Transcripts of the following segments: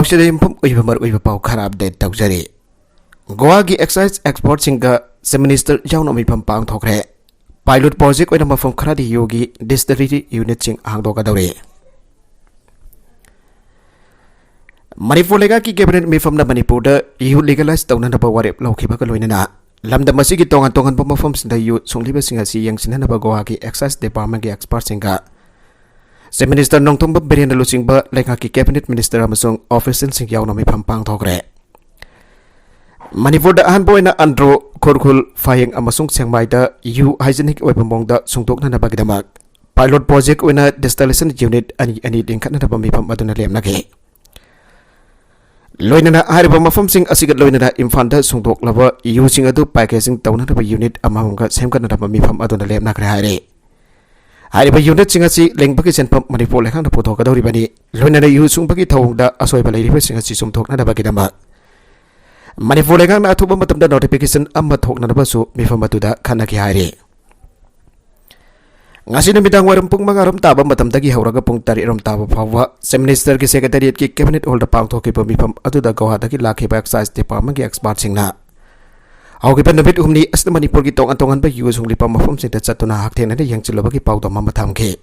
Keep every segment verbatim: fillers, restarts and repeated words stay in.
ꯑꯁꯤꯗ ꯌꯨꯝꯐꯝ ꯑꯣꯏꯕ ꯃꯔꯨꯑꯣꯏꯕ ꯄꯥꯎ ꯈꯔ ꯑꯞꯗꯦꯠ ꯇꯧꯖꯔꯤ꯫ ꯒꯣꯋꯥꯒꯤ ꯑꯦꯛꯁꯥꯏꯖ ꯑꯦꯛꯁꯄꯔꯠꯁꯤꯡꯒ ꯆꯤꯐ ꯃꯤꯅꯤꯁꯇꯔ ꯌꯥꯎꯅ ꯃꯤꯐꯝ ꯄꯥꯡꯊꯣꯛꯈ꯭ꯔꯦ꯫ ꯄꯥꯏꯂꯣꯠ ꯄ꯭ꯔꯣꯖꯦꯛ ꯑꯣꯏꯅ ꯃꯐꯝ ꯈꯔꯗ ꯌꯨꯒꯤ ꯗꯤꯁꯇꯤꯂꯔꯤ ꯌꯨꯅꯤꯠꯁꯤꯡ ꯍꯥꯡꯗꯣꯛꯀꯗꯧꯔꯤ꯫ ꯃꯅꯤꯄꯨꯔ ꯂꯩꯉꯥꯛꯀꯤ ꯀꯦꯕꯤꯅꯦꯠ ꯃꯤꯐꯝꯅ ꯃꯅꯤꯄꯨꯔꯗ ꯌꯨ ꯂꯤꯒꯦꯂꯥꯏꯖ ꯇꯧꯅꯅꯕ ꯋꯥꯔꯦꯞ ꯂꯧꯈꯤꯕꯒ ꯂꯣꯏꯅꯅ ꯂꯝꯗꯝ ꯑꯁꯤꯒꯤ ꯇꯣꯉꯥꯟ ꯇꯣꯉꯥꯟꯕ ꯃꯐꯝꯁꯤꯡꯗ ꯌꯨ ꯁꯨꯡꯂꯤꯕꯁꯤꯡ ꯑꯁꯤ ꯌꯦꯡꯁꯤꯟꯅꯅꯕ ꯒꯣꯋꯥꯒꯤ ꯑꯦꯛꯁꯥꯏꯖ ꯗꯤꯄꯥꯔꯠꯃꯦꯟꯒꯤ ꯑꯦꯛꯁꯄꯔꯠꯁꯤꯡꯒ ꯆꯤꯐ ꯃꯤꯅꯤꯁꯇꯔ ꯅꯣꯡꯊꯣꯝꯕꯝ ꯕꯤꯔꯦꯟꯅ ꯂꯨꯆꯤꯡꯕ ꯂꯩꯉꯥꯛꯀꯤ ꯀꯦꯕꯤꯅꯦꯠ ꯃꯤꯅꯤꯁꯇꯔ ꯑꯃꯁꯨꯡ ꯑꯣꯐꯤꯁꯤꯌꯦꯜꯁꯤꯡ ꯌꯥꯎꯅ ꯃꯤꯐꯝ ꯄꯥꯡꯊꯣꯛꯈ꯭ꯔꯦ꯫ ꯃꯅꯤꯄꯨꯔꯗ ꯑꯍꯥꯟꯕ ꯑꯣꯏꯅ ꯑꯟꯗ꯭ꯔꯣ, ꯈꯨꯔꯈꯨꯜ, ꯐꯥꯌꯦꯡ ꯑꯃꯁꯨꯡ ꯁꯦꯡꯃꯥꯏꯗ ꯌꯨ ꯍꯥꯏꯖꯤꯅꯤꯛ ꯑꯣꯏꯕ ꯃꯑꯣꯡꯗ ꯁꯨꯡꯗꯣꯛꯅꯅꯕꯒꯤꯗꯃꯛ ꯄꯥꯏꯂꯣꯠ ꯄ꯭ꯔꯣꯖꯦꯛ ꯑꯣꯏꯅ ꯗꯤꯁꯇꯤꯂꯦꯁꯟ ꯌꯨꯅꯤꯠ ꯑꯅꯤ ꯑꯅꯤ ꯂꯤꯡꯈꯠꯅꯅꯕ ꯃꯤꯐꯝ ꯑꯗꯨꯅ ꯂꯦꯞꯅꯈꯤ꯫ ꯂꯣꯏꯅꯅ ꯍꯥꯏꯔꯤꯕ ꯃꯐꯝꯁꯤꯡ ꯑꯁꯤꯒ ꯂꯣꯏꯅꯅ ꯏꯝꯐꯥꯜꯗ ꯁꯨꯡꯗꯣꯛꯂꯕ ꯌꯨꯁꯤꯡ ꯑꯗꯨ ꯄꯦꯀꯦꯖꯤꯡ ꯇꯧꯅꯅꯕ ꯌꯨꯅꯤꯠ ꯑꯃꯃꯝꯒ ꯁꯦꯝꯒꯠꯅꯅꯕ ꯃꯤꯐꯝ ꯑꯗꯨꯅ ꯂꯦꯞꯅꯈ꯭ꯔꯦ ꯍꯥꯏꯔꯤ꯫ ꯍꯥꯏꯔꯤꯕ ꯌꯨꯅꯤꯠꯁꯤꯡ ꯑꯁꯤ ꯂꯤꯡꯕꯒꯤ ꯁꯦꯟꯐꯝ ꯃꯅꯤꯄꯨꯔ ꯂꯩꯉꯥꯛꯅ ꯄꯨꯊꯣꯛꯀꯗꯧꯔꯤꯕꯅꯤ꯫ ꯂꯣꯏꯅꯅ ꯌꯨ ꯁꯨꯡꯕꯒꯤ ꯊꯧꯑꯣꯡꯗ ꯑꯁꯣꯏꯕ ꯂꯩꯔꯤꯕꯁꯤꯡ ꯑꯁꯤ ꯆꯨꯝꯊꯣꯛꯅꯅꯕꯒꯤꯗꯃꯛ ꯃꯅꯤꯄꯨꯔ ꯂꯩꯉꯥꯛꯅ ꯑꯊꯨꯕ ꯃꯇꯝꯗ ꯅꯣꯇꯤꯐꯤꯀꯦꯁꯟ ꯑꯃ ꯊꯣꯛꯅꯅꯕꯁꯨ ꯃꯤꯐꯝ ꯑꯗꯨꯗ ꯈꯟꯅꯈꯤ ꯍꯥꯏꯔꯤ꯫ ꯉꯁꯤ ꯅꯨꯃꯤꯗꯥꯡ ꯋꯥꯏꯔꯝ ꯄꯨꯡ ꯃꯉꯥ ꯔꯣꯝ ꯇꯥꯕ ꯃꯇꯝꯗꯒꯤ ꯍꯧꯔꯒ ꯄꯨꯡ ꯇꯔꯦꯠ ꯔꯣꯝ ꯇꯥꯕ ꯐꯥꯎꯕ ꯆꯤꯐ ꯃꯤꯅꯤꯁꯇꯔꯒꯤ ꯁꯦꯀ꯭ꯔꯦꯇꯦꯔꯤꯌꯦꯠꯀꯤ ꯀꯦꯕꯤꯅꯦꯠ ꯍꯣꯜꯗ ꯄꯥꯡꯊꯣꯛꯈꯤꯕ ꯃꯤꯐꯝ ꯑꯗꯨꯗ ꯒꯧꯍꯥꯗꯒꯤ ꯂꯥꯛꯈꯤꯕ ꯑꯦꯛꯁꯥꯏꯖ ꯗꯤꯄꯥꯔꯠꯃꯦꯟꯒꯤ ꯑꯦꯛꯁꯄꯔꯠꯁꯤꯡꯅ ꯍꯧꯈꯤꯕ ꯅꯨꯃꯤꯠ ꯍꯨꯝꯅꯤ ꯑꯁꯤꯗ ꯃꯅꯤꯄꯨꯔꯒꯤ ꯇꯣꯉꯥꯟ ꯇꯣꯉꯥꯟꯕ ꯌꯨ ꯁꯨꯡꯂꯤꯕ ꯃꯐꯝꯁꯤꯡꯗ ꯆꯠꯇꯨꯅ ꯍꯛꯊꯦꯡꯅꯅ ꯌꯦꯡꯁꯤꯜꯂꯨꯕꯒꯤ ꯄꯥꯎꯗꯝ ꯑꯃ ꯊꯝꯈꯤ꯫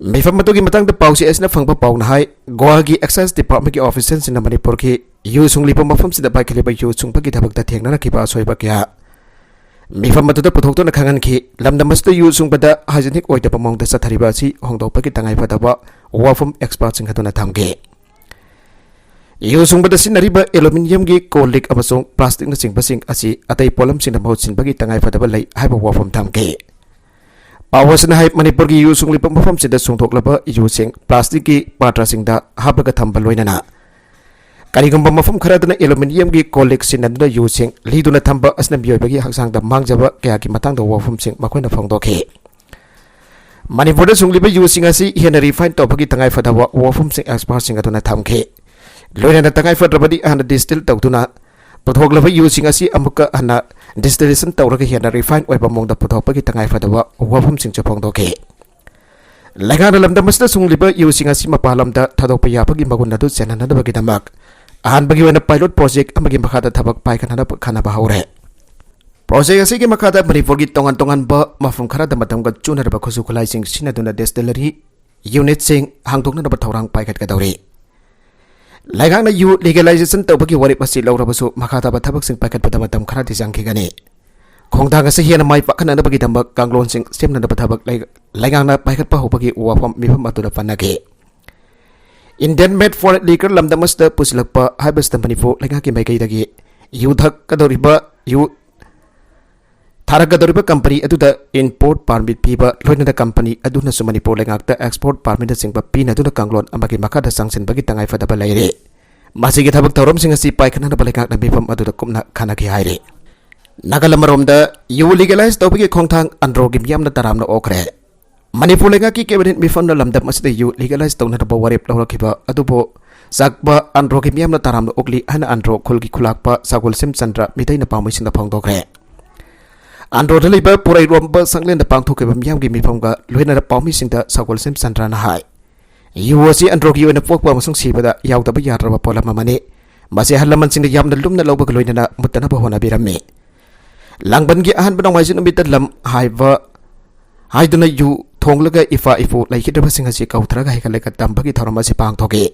ꯃꯤꯐꯝ ꯑꯗꯨꯒꯤ ꯃꯇꯥꯡꯗ ꯄꯥꯎꯆꯦ ꯑꯁꯤꯅ ꯐꯪꯕ ꯄꯥꯎꯅ ꯍꯥꯏ, ꯒꯣꯋꯥꯒꯤ ꯑꯦꯛꯁꯥꯏꯖ ꯗꯤꯄꯥꯔꯠꯃꯦꯟꯒꯤ ꯑꯣꯐꯤꯁꯤꯌꯦꯜꯁꯤꯡꯅ ꯃꯅꯤꯄꯨꯔꯒꯤ ꯌꯨ ꯁꯨꯡꯂꯤꯕ ꯃꯐꯝꯁꯤꯡꯗ ꯄꯥꯏꯈꯠꯂꯤꯕ ꯌꯨ ꯁꯨꯡꯕꯒꯤ ꯊꯕꯛꯇ ꯊꯦꯡꯅꯔꯛꯈꯤꯕ ꯑꯁꯣꯏꯕ ꯀꯌꯥ ꯃꯤꯐꯝ ꯑꯗꯨꯗ ꯄꯨꯊꯣꯛꯇꯨꯅ ꯈꯪꯍꯟꯈꯤ꯫ ꯂꯝꯗꯝ ꯑꯁꯤꯗ ꯌꯨ ꯁꯨꯡꯕꯗ ꯍꯥꯏꯖꯤꯅꯤꯛ ꯑꯣꯏꯗꯕ ꯃꯑꯣꯡꯗ ꯆꯠꯊꯔꯤꯕ ꯑꯁꯤ ꯍꯣꯡꯗꯣꯛꯄꯒꯤ ꯇꯉꯥꯏꯐꯗꯕ ꯋꯥꯐꯝ ꯑꯦꯛꯁꯄꯔꯠꯁꯤꯡ ꯑꯗꯨꯅ ꯊꯝꯈꯤ꯫ ꯌꯨ ꯁꯨꯡꯕꯗ ꯁꯤꯖꯤꯟꯅꯔꯤꯕ ꯑꯦꯂꯨꯃꯤꯅꯤꯌꯝꯒꯤ ꯀꯣꯜ ꯂꯤꯛ ꯑꯃꯁꯨꯡ ꯄ꯭ꯂꯥꯁꯇꯤꯛꯅꯆꯤꯡꯕꯁꯤꯡ ꯑꯁꯤ ꯑꯇꯩ ꯄꯣꯠꯂꯝꯁꯤꯡꯅ ꯃꯍꯨꯠ ꯁꯤꯟꯕꯒꯤ ꯇꯉꯥꯏꯐꯗꯕ ꯂꯩ ꯍꯥꯏꯕ ꯋꯥꯐꯝ ꯊꯝꯈꯤ꯫ ꯄꯥꯎ ꯑꯁꯤꯅ ꯍꯥꯏ, ꯃꯅꯤꯄꯨꯔꯒꯤ ꯌꯨ ꯁꯨꯡꯂꯤꯕ ꯃꯐꯝꯁꯤꯗ ꯁꯨꯡꯗꯣꯛꯂꯕ ꯌꯨꯁꯤꯡ ꯄ꯭ꯂꯥꯁꯇꯤꯛꯀꯤ ꯄꯥꯇ꯭ꯔꯁꯤꯡꯗ ꯍꯥꯞꯂꯒ ꯊꯝꯕ ꯂꯣꯏꯅꯅ ꯀꯔꯤꯒꯨꯝꯕ ꯃꯐꯝ ꯈꯔꯗꯅ ꯑꯦꯂꯨꯃꯤꯅꯤꯌꯝꯒꯤ ꯀꯣꯜ ꯂꯤꯛ ꯁꯤꯖꯤꯟꯅꯗꯨꯅ ꯌꯨꯁꯤꯡ ꯂꯤꯗꯨꯅ ꯊꯝꯕ ꯑꯁꯤꯅ ꯃꯤꯑꯣꯏꯕꯒꯤ ꯍꯛꯆꯥꯡꯗ ꯃꯥꯡꯖꯕ ꯀꯌꯥꯒꯤ ꯃꯇꯥꯡꯗ ꯋꯥꯐꯝꯁꯤꯡ ꯃꯈꯣꯏꯅ ꯐꯣꯡꯗꯣꯛꯈꯤ꯫ ꯃꯅꯤꯄꯨꯔꯗ ꯁꯨꯡꯂꯤꯕ ꯌꯨꯁꯤꯡ ꯑꯁꯤ ꯍꯦꯟꯅ ꯔꯤꯐꯥꯏꯟ ꯇꯧꯕꯒꯤ ꯇꯉꯥꯏꯐꯗꯕ ꯋꯥꯐꯝꯁꯤꯡ ꯑꯦꯛꯁꯄꯔꯠꯁꯤꯡ ꯑꯗꯨꯅ ꯊꯝꯈꯤ꯫ ꯂꯣꯏꯅꯅ ꯇꯉꯥꯏꯐꯗ꯭ꯔꯕꯗꯤ ꯍꯥꯟꯅ ꯗꯤꯁꯇꯤꯜ ꯇꯧꯗꯨꯅ ꯄꯨꯊꯣꯛꯂꯕ ꯌꯨꯁꯤꯡ ꯑꯁꯤ ꯑꯃꯨꯛꯀ ꯍꯟꯅ ꯗꯤꯁꯇꯤꯂꯦꯁꯟ ꯇꯧꯔꯒ ꯍꯦꯟꯅ ꯔꯤꯐꯥꯏꯟ ꯑꯣꯏꯕ ꯃꯑꯣꯡꯗ ꯄꯨꯊꯣꯛꯄꯒꯤ ꯇꯉꯥꯏꯐꯗꯕ ꯋꯥꯐꯝꯁꯤꯡꯁꯨ ꯐꯣꯡꯗꯣꯛꯈꯤ꯫ ꯂꯩꯉꯥꯛꯅ ꯂꯝꯗꯝ ꯑꯁꯤꯗ ꯁꯨꯡꯂꯤꯕ ꯌꯨꯁꯤꯡ ꯑꯁꯤ ꯃꯄꯥꯟ ꯂꯝꯗ ꯊꯥꯗꯣꯛꯄ ꯌꯥꯕꯒꯤ ꯃꯒꯨꯟ ꯑꯗꯨ ꯆꯦꯟꯍꯟꯅꯕꯒꯤꯗꯃꯛ ꯑꯍꯥꯟꯕꯒꯤ ꯑꯣꯏꯅ pilot project ꯑꯃꯒꯤ ꯃꯈꯥꯗ ꯊꯕꯛ ꯄꯥꯏꯈꯠꯅꯅꯕ ꯈꯟꯅꯕ ꯍꯧꯔꯦ꯫ Project ꯑꯁꯤꯒꯤ ꯃꯈꯥꯗ ꯃꯅꯤꯄꯨꯔꯒꯤ ꯇꯣꯉꯥꯟ ꯇꯣꯉꯥꯟꯕ ꯃꯐꯝ ꯈꯔꯗ ꯃꯇꯝꯒ ꯆꯨꯅꯔꯕ ꯈꯨꯠꯁꯨ ꯈꯨꯠꯂꯥꯏꯁꯤꯡ ꯁꯤꯖꯤꯟꯅꯗꯨꯅ distillery unitꯁꯤꯡ ꯍꯥꯡꯗꯣꯛꯅꯅꯕ ꯊꯧꯔꯥꯡ ꯄꯥꯏꯈꯠꯀꯗꯧꯔꯤ꯫ ꯂꯩꯉꯥꯛꯅ ꯌꯨ legalization ꯇꯧꯕꯒꯤ ꯋꯥꯔꯦꯞ ꯑꯁꯤ ꯂꯧꯔꯕꯁꯨ, ꯃꯈꯥ ꯇꯥꯕ ꯊꯕꯛꯁꯤꯡ ꯄꯥꯏꯈꯠꯄꯗ ꯃꯇꯝ ꯈꯔꯗꯤ ꯆꯪꯈꯤꯒꯅꯤ꯫ ꯈꯣꯡꯊꯥꯡ ꯑꯁꯤ ꯍꯦꯟꯅ ꯃꯥꯏ ꯄꯥꯛꯍꯟꯅꯅꯕꯒꯤꯗꯃꯛ ꯀꯥꯡꯂꯣꯟꯁꯤꯡ ꯁꯦꯝꯅꯅꯕ ꯊꯕꯛ ꯂꯩ-, ꯂꯩꯉꯥꯛꯅ ꯄꯥꯏꯈꯠꯄ ꯍꯧꯕꯒꯤ ꯋꯥꯐꯝ ꯃꯤꯐꯝ ꯑꯗꯨꯗ ꯄꯟꯅꯈꯤ꯫ Indian made foreign liquor ꯂꯝꯗꯝ ꯑꯁꯤꯗ ꯄꯨꯁꯤꯜꯂꯛꯄ ꯍꯥꯏꯕꯁꯤꯗ ꯃꯅꯤꯄꯨꯔ ꯂꯩꯉꯥꯛꯀꯤ ꯃꯥꯏꯀꯩꯗꯒꯤ ꯌꯨ ꯊꯛꯀꯗꯧꯔꯤꯕ, ꯌꯨ ꯊꯥꯔꯛꯀꯗꯧꯔꯤꯕ company ꯑꯗꯨꯗ import permit ꯄꯤꯕ, ꯂꯣꯏꯅꯅ company ꯑꯗꯨꯅꯁꯨ ꯃꯅꯤꯄꯨꯔ ꯂꯩꯉꯥꯛꯇ export permitꯅꯆꯤꯡꯕ ꯄꯤꯅꯗꯨꯅ ꯀꯥꯡꯂꯣꯟ ꯑꯃꯒꯤ ꯃꯈꯥꯗ ꯆꯪꯁꯤꯟꯕꯒꯤ ꯇꯉꯥꯏꯐꯗꯕ ꯂꯩꯔꯦ꯫ ꯃꯁꯤꯒꯤ ꯊꯕꯛ ꯊꯧꯔꯝꯁꯤꯡ ꯑꯁꯤ ꯄꯥꯏꯈꯠꯅꯅꯕ ꯂꯩꯉꯥꯛꯅ ꯃꯤꯐꯝ ꯑꯗꯨꯗ ꯀꯨꯞꯅ ꯈꯟꯅꯈꯤ ꯍꯥꯏꯔꯤ꯫ ꯅꯥꯒꯥꯂꯝ ꯑꯃꯔꯣꯝꯗ ꯌꯨ legalize ꯇꯧꯕꯒꯤ ꯈꯣꯡꯊꯥꯡ ꯑꯟꯗ꯭ꯔꯣꯒꯤ ꯃꯤꯌꯥꯝꯅ ꯇꯔꯥꯝꯅ ꯑꯣꯛꯈ꯭ꯔꯦ꯫ ꯃꯅꯤꯄꯨꯔ ꯂꯩꯉꯥꯛꯀꯤ cabinet ꯃꯤꯐꯝꯅ ꯂꯝꯗꯝ ꯑꯁꯤꯗ ꯌꯨ legalize ꯇꯧꯅꯅꯕ ꯋꯥꯔꯦꯞ ꯂꯧꯔꯛꯈꯤꯕ ꯑꯗꯨꯕꯨ ꯆꯥꯛꯄ ꯑꯟꯗ꯭ꯔꯣꯒꯤ ꯃꯤꯌꯥꯝꯅ ꯇꯔꯥꯝꯅ ꯑꯣꯛꯂꯤ ꯍꯥꯏꯅ ꯑꯟꯗ꯭ꯔꯣ ꯈꯨꯜꯒꯤ ꯈꯨꯂꯥꯛꯄ ꯁꯒꯣꯜꯁꯦꯝ ꯆꯟꯗ꯭ꯔ ꯃꯤꯇꯩꯅ ꯄꯥꯎꯃꯤꯁꯤꯡꯗ ꯐꯣꯡꯗꯣꯛꯈ꯭ꯔꯦ꯫ ꯑꯟꯗ꯭ꯔꯣꯗ ꯂꯩꯕ ꯄꯨꯔꯩꯔꯣꯝꯕ ꯁꯪꯂꯦꯟꯗ ꯄꯥꯡꯊꯣꯛꯈꯤꯕ ꯃꯤꯌꯥꯝꯒꯤ ꯃꯤꯐꯝꯒ ꯂꯣꯏꯅꯅ ꯄꯥꯎꯃꯤꯁꯤꯡꯗ ꯁꯒꯣꯜꯁꯦꯝ ꯆꯟꯗ꯭ꯔꯅ ꯍꯥꯏ, ꯌꯨ ꯑꯁꯤ ꯑꯟꯗ꯭ꯔꯣꯒꯤ ꯑꯣꯏꯅ ꯄꯣꯛꯄ ꯑꯃꯁꯨꯡ ꯁꯤꯕꯗ ꯌꯥꯎꯗꯕ ꯌꯥꯗ꯭ꯔꯕ ꯄꯣꯠꯂꯝ ꯑꯃꯅꯤ꯫ ꯃꯁꯤ ꯑꯍꯜ ꯂꯃꯟꯁꯤꯡꯅ ꯌꯥꯝꯅ ꯂꯨꯝꯅ ꯂꯧꯕꯒ ꯂꯣꯏꯅꯅ ꯃꯨꯠꯇꯅꯕ ꯍꯣꯠꯅꯕꯤꯔꯝꯃꯤ꯫ ꯂꯥꯡꯕꯟꯒꯤ ꯑꯍꯥꯟꯕ ꯅꯣꯡꯃꯥꯏꯖꯤꯡ ꯅꯨꯃꯤꯠꯇ ꯂꯝ ꯍꯥꯏꯕ ꯍꯥꯏꯗꯨꯅ ꯌꯨ ꯊꯣꯡꯂꯒ ꯏꯄꯥ ꯏꯄꯨ ꯂꯩꯈꯤꯗ꯭ꯔꯕꯁꯤꯡ ꯑꯁꯤ ꯀꯧꯊꯔꯒ ꯍꯩꯒꯠ ꯂꯩꯒꯠ ꯇꯝꯕꯒꯤ ꯊꯧꯔꯝ ꯑꯁꯤ ꯄꯥꯡꯊꯣꯛꯈꯤ꯫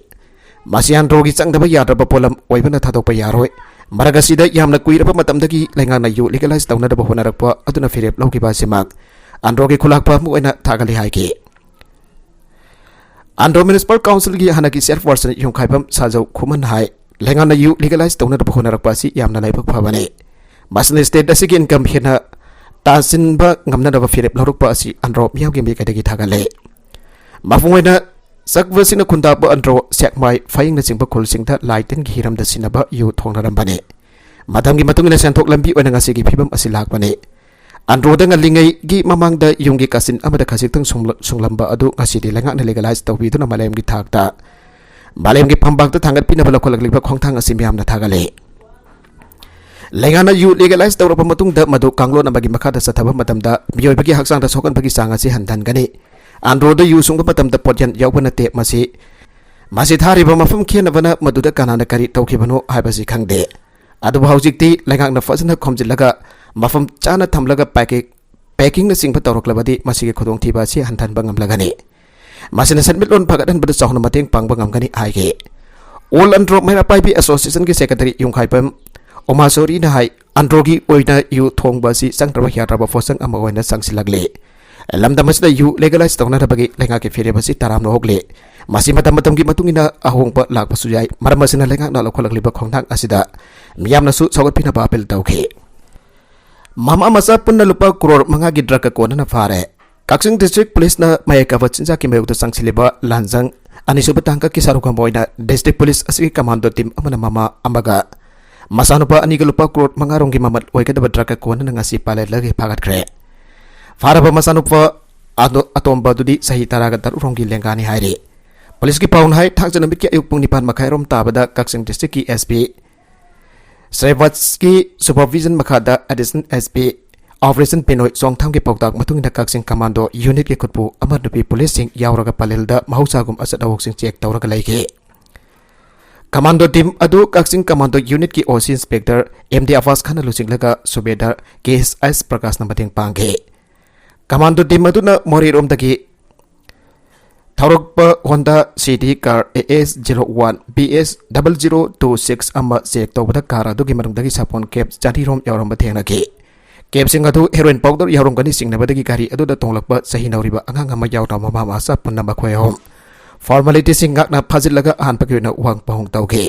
ꯃꯁꯤ ꯑꯟꯗ꯭ꯔꯣꯒꯤ ꯆꯪꯗꯕ ꯌꯥꯗ꯭ꯔꯕ ꯄꯣꯠꯂꯝ ꯑꯣꯏꯕꯅ ꯊꯥꯗꯣꯛꯄ ꯌꯥꯔꯣꯏ꯫ ꯃꯔꯛ ꯑꯁꯤꯗ ꯌꯥꯝꯅ ꯀꯨꯏꯔꯕ ꯃꯇꯝꯗꯒꯤ ꯂꯩꯉꯥꯛꯅ ꯌꯨ legalize ꯇꯧꯅꯅꯕ ꯍꯣꯠꯅꯔꯛꯄ ꯑꯗꯨꯅ ꯐꯤꯔꯦꯞ ꯂꯧꯈꯤꯕ ꯑꯁꯤꯃꯛ ꯑꯟꯗ꯭ꯔꯣꯒꯤ ꯈꯨꯂꯥꯛꯄ ꯑꯃ ꯑꯣꯏꯅ ꯊꯥꯒꯠꯂꯤ ꯍꯥꯏꯈꯤ꯫ ꯑꯟꯗ꯭ꯔꯣ Municipal Councilꯒꯤ ꯍꯥꯟꯅꯒꯤ chairperson ꯌꯨꯝꯈꯥꯏꯕꯝ ꯁꯥꯖꯧ ꯈꯨꯃꯟ ꯍꯥꯏ, ꯂꯩꯉꯥꯛꯅ ꯌꯨ legalize ꯇꯧꯅꯅꯕ ꯍꯣꯠꯅꯔꯛꯄ ꯑꯁꯤ ꯌꯥꯝꯅ ꯂꯥꯏꯕꯛ ꯐꯕꯅꯤ꯫ ꯃꯁꯤꯅ state ꯑꯁꯤꯒꯤ income ꯍꯦꯟꯅ ꯇꯥꯁꯤꯟꯕ ꯉꯝꯅꯅꯕ ꯐꯤꯔꯦꯞ ꯂꯧꯔꯛꯄ ꯑꯁꯤ ꯑꯟꯗ꯭ꯔꯣ ꯃꯤꯌꯥꯝꯒꯤ ꯃꯥꯏꯀꯩꯗꯒꯤ ꯊꯥꯒꯠꯂꯦ꯫ ꯃꯄꯨꯡ ꯑꯣꯏꯅ ꯆꯛꯄꯁꯤꯡꯅ ꯈꯨꯟꯗꯥꯕ ꯑꯟꯗ꯭ꯔꯣ, ꯁꯦꯛꯃꯥꯏ, ꯐꯌꯦꯡꯅꯆꯤꯡꯕ ꯈꯨꯜꯁꯤꯡꯗ ꯂꯥꯏ ꯇꯤꯟꯒꯤ ꯍꯤꯔꯝꯗ ꯁꯤꯟꯅꯕ ꯌꯨ ꯊꯣꯡꯅꯔꯝꯕꯅꯤ꯫ ꯃꯇꯝꯒꯤ ꯃꯇꯨꯡ ꯏꯟꯅ ꯁꯦꯟꯊꯣꯛ ꯂꯝꯕꯤ ꯑꯣꯏꯅ ꯉꯁꯤꯒꯤ ꯐꯤꯕꯝ ꯑꯁꯤ ꯂꯥꯛꯄꯅꯤ꯫ ꯑꯟꯗ꯭ꯔꯣꯗ ꯉꯜꯂꯤꯉꯩꯒꯤ ꯃꯃꯥꯡꯗ ꯌꯨꯝꯒꯤ ꯀꯥꯆꯤꯟ ꯑꯃꯗ ꯈꯖꯤꯛꯇꯪ ꯁꯨꯡꯂ-, ꯁꯨꯡꯂꯝꯕ ꯑꯗꯨ ꯉꯁꯤꯗꯤ ꯂꯩꯉꯥꯛꯅ legalize ꯇꯧꯕꯤꯗꯨꯅ ꯃꯥꯂꯦꯝꯒꯤ ꯊꯥꯛꯇ, ꯃꯥꯂꯦꯝꯒꯤ ꯐꯝꯄꯥꯛꯇ ꯊꯥꯡꯒꯠꯄꯤꯅꯕ ꯂꯧꯈꯠꯂꯛꯂꯤꯕ ꯈꯣꯡꯊꯥꯡ ꯑꯁꯤ ꯃꯤꯌꯥꯝꯅ ꯊꯥꯒꯠꯂꯦ꯫ ꯂꯩꯉꯥꯛꯅ ꯌꯨ legalize ꯇꯧꯔꯕ ꯃꯇꯨꯡꯗ ꯃꯗꯨ ꯀꯥꯡꯂꯣꯟ ꯑꯃꯒꯤ ꯃꯈꯥꯗ ꯆꯠꯊꯕ ꯃꯇꯝꯗ ꯃꯤꯑꯣꯏꯕꯒꯤ ꯍꯛꯆꯥꯡꯗ ꯁꯣꯛꯍꯟꯕꯒꯤ ꯆꯥꯡ ꯑꯁꯤ ꯍꯟꯊꯍꯟꯒꯅꯤ꯫ ꯑꯟꯗ꯭ꯔꯣꯗ ꯌꯨ ꯁꯨꯡꯕ ꯃꯇꯝꯗ ꯄꯣꯠꯌꯥꯟ ꯌꯥꯎꯕ ꯅꯠꯇꯦ꯫ ꯃꯁꯤ, ꯃꯁꯤ ꯊꯥꯔꯤꯕ ꯃꯐꯝ ꯈꯦꯠꯅꯕꯅ ꯃꯗꯨꯗ ꯀꯅꯥꯅ ꯀꯔꯤ ꯇꯧꯈꯤꯕꯅꯣ ꯍꯥꯏꯕꯁꯤ ꯈꯪꯗꯦ꯫ ꯑꯗꯨꯕꯨ ꯍꯧꯖꯤꯛꯇꯤ ꯂꯩꯉꯥꯛꯅ ꯐꯖꯅ ꯈꯣꯝꯖꯤꯜꯂꯒ ꯃꯐꯝ ꯆꯥꯅ ꯊꯝꯂꯒ ꯄꯦꯀꯤꯡ, ꯄꯦꯀꯤꯡꯅꯆꯤꯡꯕ ꯇꯧꯔꯛꯂꯕꯗꯤ ꯃꯁꯤꯒꯤ ꯈꯨꯗꯣꯡꯊꯤꯕ ꯑꯁꯤ ꯍꯟꯊꯍꯟꯕ ꯉꯝꯂꯒꯅꯤ꯫ ꯃꯁꯤꯅ ꯁꯦꯟꯃꯤꯠꯂꯣꯟ ꯐꯒꯠꯍꯟꯕꯗ ꯆꯥꯎꯅ ꯃꯇꯦꯡ ꯄꯥꯡꯕ ꯉꯝꯒꯅꯤ ꯍꯥꯏꯈꯤ꯫ ꯑꯣꯜ ꯑꯟꯗ꯭ꯔꯣ ꯃꯩꯔꯥ ꯄꯥꯏꯕꯤ ꯑꯦꯁꯣꯁꯤꯌꯦꯁꯟꯒꯤ ꯁꯦꯀ꯭ꯔꯦꯇꯔꯤ ꯌꯨꯝꯈꯥꯏꯕꯝ ꯎꯃꯥꯁꯣꯔꯤꯅ ꯍꯥꯏ, ꯑꯟꯗ꯭ꯔꯣꯒꯤ ꯑꯣꯏꯅ ꯌꯨ ꯊꯣꯡꯕ ꯑꯁꯤ ꯆꯪꯗ꯭ꯔꯕ ꯌꯥꯗ꯭ꯔꯕ ꯄꯣꯠꯁꯛ ꯑꯃ ꯑꯣꯏꯅ ꯆꯪꯁꯤꯜꯂꯛꯂꯤ꯫ ꯂꯝꯗꯝ ꯑꯁꯤꯗ ꯌꯨ ꯂꯦꯒꯦꯂꯥꯏꯖ ꯇꯧꯅꯅꯕꯒꯤ ꯂꯩꯉꯥꯛꯀꯤ ꯐꯤꯔꯦꯞ ꯑꯁꯤ ꯇꯔꯥꯝꯅ ꯍꯣꯛꯂꯤ꯫ ꯃꯁꯤ ꯃꯇꯝ ꯃꯇꯝꯒꯤ ꯃꯇꯨꯡ ꯏꯟꯅ ꯑꯍꯣꯡꯕ ꯂꯥꯛꯄꯁꯨ ꯌꯥꯏ꯫ ꯃꯔꯝ ꯑꯁꯤꯅ ꯂꯩꯉꯥꯛꯅ ꯂꯧꯈꯠꯂꯛꯂꯤꯕ ꯈꯣꯡꯊꯥꯡ ꯑꯁꯤꯗ ꯃꯤꯌꯥꯝꯅꯁꯨ ꯁꯧꯒꯠꯄꯤꯅꯕ ꯑꯄꯤꯜ ꯇꯧꯈꯤ꯫ ꯃꯃꯥ ꯃꯆꯥ ꯄꯨꯟꯅ ꯂꯨꯄꯥ ꯀ꯭ꯔꯣꯔ ꯃꯉꯥꯒꯤ ꯗ꯭ꯔꯒ ꯀꯣꯟꯅꯅ ꯐꯥꯔꯦ꯫ ꯀꯛꯆꯤꯡ ꯗꯤꯁꯇ꯭ꯔꯤꯛ ꯄꯨꯂꯤꯁꯅ ꯃꯍꯩ ꯑꯀꯥꯕ ꯆꯤꯟꯖꯥꯛꯀꯤ ꯃꯥꯌꯣꯛꯇ ꯆꯪꯁꯤꯜꯂꯤꯕ ꯂꯥꯟꯖꯪ ꯑꯅꯤꯁꯨꯕ ꯇꯥꯡꯀꯛꯀꯤ ꯁꯔꯨꯛ ꯑꯃ ꯑꯣꯏꯅ ꯗꯤꯁꯇ꯭ꯔꯤꯛ ꯄꯨꯂꯤꯁ ꯑꯁꯤꯒꯤ ꯀꯃꯥꯟꯗꯣ ꯇꯤꯝ ꯑꯃꯅ ꯃꯃꯥ ꯑꯃꯒ ꯃꯆꯥꯅꯨꯄꯥ ꯑꯅꯤꯒ ꯂꯨꯄꯥ ꯀ꯭ꯔꯣꯔ ꯃꯉꯥ ꯔꯣꯝꯒꯤ ꯃꯃꯜ ꯑꯣꯏꯒꯗꯕ ꯗ꯭ꯔꯒ ꯀꯣꯟꯅꯅ ꯉꯁꯤ ꯄꯥꯂꯦꯜꯗꯒꯤ ꯐꯥꯒꯠꯈ꯭ꯔꯦ꯫ ꯐꯥꯔꯕ ꯃꯆꯥꯅꯨꯄꯥ ꯑꯗꯣ-, ꯑꯇꯣꯝꯕꯗꯨꯗꯤ ꯆꯍꯤ ꯇꯔꯥꯒ ꯇꯔꯨꯛ ꯔꯣꯝꯒꯤ ꯂꯦꯡꯒꯥꯅꯤ ꯍꯥꯏꯔꯤ꯫ ꯄꯨꯂꯤꯁꯀꯤ ꯄꯥꯎꯅ ꯍꯥꯏ, ꯊꯥꯡꯖ ꯅꯨꯃꯤꯠꯀꯤ ꯑꯌꯨꯛ ꯄꯨꯡ ꯅꯤꯄꯥꯟ ꯃꯈꯥꯏ ꯔꯣꯝ ꯇꯥꯕꯗ ꯀꯛꯆꯤꯡ ꯗꯤꯁꯇ꯭ꯔꯤꯛꯀꯤ ꯑꯦꯁ ꯄꯤ ꯁ꯭ꯔꯦꯕꯠꯁꯀꯤ ꯁꯨꯄꯔꯚꯤꯖꯟ ꯃꯈꯥꯗ ꯑꯦꯗꯤꯁꯅꯦꯜ ꯑꯦꯁ ꯄꯤ ꯑꯣꯄꯔꯦꯁꯟ ꯕꯤꯅꯣꯏ ꯆꯣꯡꯊꯥꯝꯒꯤ ꯄꯥꯎꯇꯥꯛ ꯃꯇꯨꯡ ꯏꯟꯅ ꯀꯛꯆꯤꯡ ꯀꯃꯥꯟꯗꯣ ꯌꯨꯅꯤꯠꯀꯤ ꯈꯨꯠꯄꯨ ꯑꯃ ꯅꯨꯄꯤ ꯄꯨꯂꯤꯁꯁꯤꯡ ꯌꯥꯎꯔꯒ ꯄꯂꯦꯜꯗ ꯃꯍꯧꯁꯥꯒꯨꯝ ꯑꯆꯠ ꯑꯋꯣꯛꯁꯤꯡ ꯆꯦꯛ ꯇꯧꯔꯒ ꯂꯩꯈꯤ꯫ ꯀꯃꯥꯟꯗꯣ ꯇꯤꯝ ꯑꯗꯨ ꯀꯛꯆꯤꯡ ꯀꯃꯥꯟꯗꯣ ꯌꯨꯅꯤꯠꯀꯤ ꯑꯣ ꯁꯤ ꯏꯟꯁꯄꯦꯛꯇꯔ ꯑꯦꯝ ꯗꯤ ꯑꯕꯥꯁ ꯈꯥꯟꯅ ꯂꯨꯆꯤꯡꯂꯒ ꯁꯨꯕꯦꯗꯥꯔ ꯀꯦ ꯑꯦꯁ ꯑꯦꯁ ꯄ꯭ꯔꯀꯥꯁꯅ ꯃꯇꯦꯡ ꯄꯥꯡꯈꯤ꯫ ꯀꯃꯥꯟꯗꯣ ꯇꯤꯝ ꯑꯗꯨꯅ ꯃꯣꯔꯦꯔꯣꯝꯗꯒꯤ ꯊꯧꯔꯛꯄ Honda City car A S zero one B S double zero two six ꯑꯃ ꯆꯦꯛ ꯇꯧꯕꯗ ꯀꯥꯔ ꯑꯗꯨꯒꯤ ꯃꯅꯨꯡꯗꯒꯤ ꯁꯥꯄꯣꯟ ꯀꯦꯞ ꯆꯅꯤꯔꯣꯝ ꯌꯥꯎꯔꯝꯕ ꯊꯦꯡꯅꯈꯤ꯫ ꯀꯦꯞꯁꯤꯡ ꯑꯗꯨ ꯍꯦꯔꯣꯏꯟ ꯄꯥꯎꯗꯔ ꯌꯥꯎꯔꯝꯒꯅꯤ ꯆꯤꯡꯅꯕꯗꯒꯤ ꯒꯥꯔꯤ ꯑꯗꯨꯗ ꯇꯣꯡꯂꯛꯄ ꯆꯍꯤ ꯅꯧꯔꯤꯕ ꯑꯉꯥꯡ ꯑꯃ ꯌꯥꯎꯅ ꯃꯃꯥ ꯃꯆꯥ ꯄꯨꯟꯅ ꯃꯈꯣꯏ ꯑꯍꯨꯝ ꯐꯣꯔꯃꯥꯂꯤꯇꯤꯁꯤꯡ ꯉꯥꯛꯅ ꯐꯥꯖꯤꯜꯂꯒ ꯑꯍꯥꯟꯕꯒꯤ ꯑꯣꯏꯅ ꯋꯥꯍꯪ ꯄꯥꯎꯍꯪ ꯇꯧꯈꯤ꯫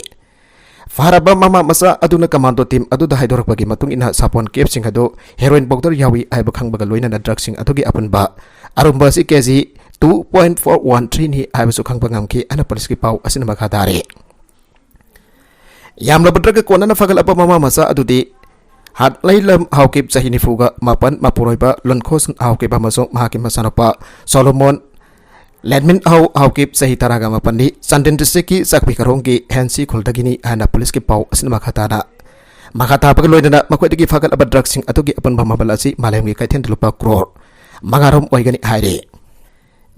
ꯐꯥꯔꯕ ꯃꯃꯥ ꯃꯆꯥ ꯑꯗꯨꯅ ꯀꯃꯥꯟꯗꯣ ꯇꯤꯝ ꯑꯗꯨꯗ ꯍꯥꯏꯗꯣꯔꯛꯄꯒꯤ ꯃꯇꯨꯡ ꯏꯟꯅ ꯁꯥꯄꯣꯟ ꯀꯦꯞꯁꯤꯡ ꯑꯗꯨ ꯍꯦꯔꯣꯏꯟ ꯄꯥꯎꯗꯔ ꯌꯥꯎꯏ ꯍꯥꯏꯕ ꯈꯪꯕꯒ ꯂꯣꯏꯅꯅ ꯗ꯭ꯔꯒꯁꯤꯡ ꯑꯗꯨꯒꯤ ꯑꯄꯨꯟꯕ ꯑꯔꯨꯝꯕ ꯑꯁꯤ K G two point four one ꯊ꯭ꯔꯤꯅꯤ ꯍꯥꯏꯕꯁꯨ ꯈꯪꯕ ꯉꯝꯈꯤ ꯍꯥꯏꯅ ꯄꯨꯂꯤꯁꯀꯤ ꯄꯥꯎ ꯑꯁꯤꯅ ꯃꯈꯥ ꯇꯥꯔꯤ꯫ ꯌꯥꯝꯂꯕ ꯗ꯭ꯔꯒ ꯀꯣꯟꯅꯅ ꯐꯒꯠꯂꯕ ꯃꯃꯥ ꯃꯆꯥ ꯑꯗꯨꯗꯤ ꯍꯥꯠꯂꯩꯂꯝ ꯍꯥꯎꯀꯤꯞ ꯆꯍꯤ ꯅꯤꯐꯨꯒ ꯃꯥꯄꯟ, ꯃꯄꯨꯔꯣꯏꯕ ꯂꯨꯟꯈꯣꯁꯟ ꯍꯥꯎꯀꯤꯞ ꯑꯃꯁꯨꯡ ꯃꯍꯥꯛꯀꯤ ꯃꯆꯥꯅꯨꯄꯥ ꯁꯣꯂꯣꯃꯣꯟ ꯂꯦꯟꯃꯤꯟ ꯍꯥꯎ ꯍꯥꯎꯀꯤꯞ ꯆꯍꯤ ꯇꯔꯥꯒ ꯃꯥꯄꯟꯅꯤ, ꯆꯥꯟꯗꯦꯜ ꯗꯤꯁꯇ꯭ꯔꯤꯛꯀꯤ ꯆꯥꯛꯄꯤ ꯀꯔꯣꯡꯒꯤ ꯍꯦꯟꯁꯤ ꯈꯨꯜꯗꯒꯤꯅꯤ ꯍꯥꯏꯅ ꯄꯨꯂꯤꯁꯀꯤ ꯄꯥꯎ ꯑꯁꯤꯅ ꯃꯈꯥ ꯇꯥꯅ, ꯃꯈꯥ ꯇꯥꯕꯒ ꯂꯣꯏꯅꯅ ꯃꯈꯣꯏꯗꯒꯤ ꯐꯒꯠꯂꯕ ꯗ꯭ꯔꯒꯁꯤꯡ ꯑꯗꯨꯒꯤ ꯑꯄꯨꯟꯕ ꯃꯃꯜ ꯑꯁꯤ ꯃꯥꯂꯦꯝꯒꯤ ꯀꯩꯊꯦꯜꯗ ꯂꯨꯄꯥ ꯀ꯭ꯔꯣꯔ ꯃꯉꯥꯔꯣꯝ ꯑꯣꯏꯒꯅꯤ ꯍꯥꯏꯔꯤ꯫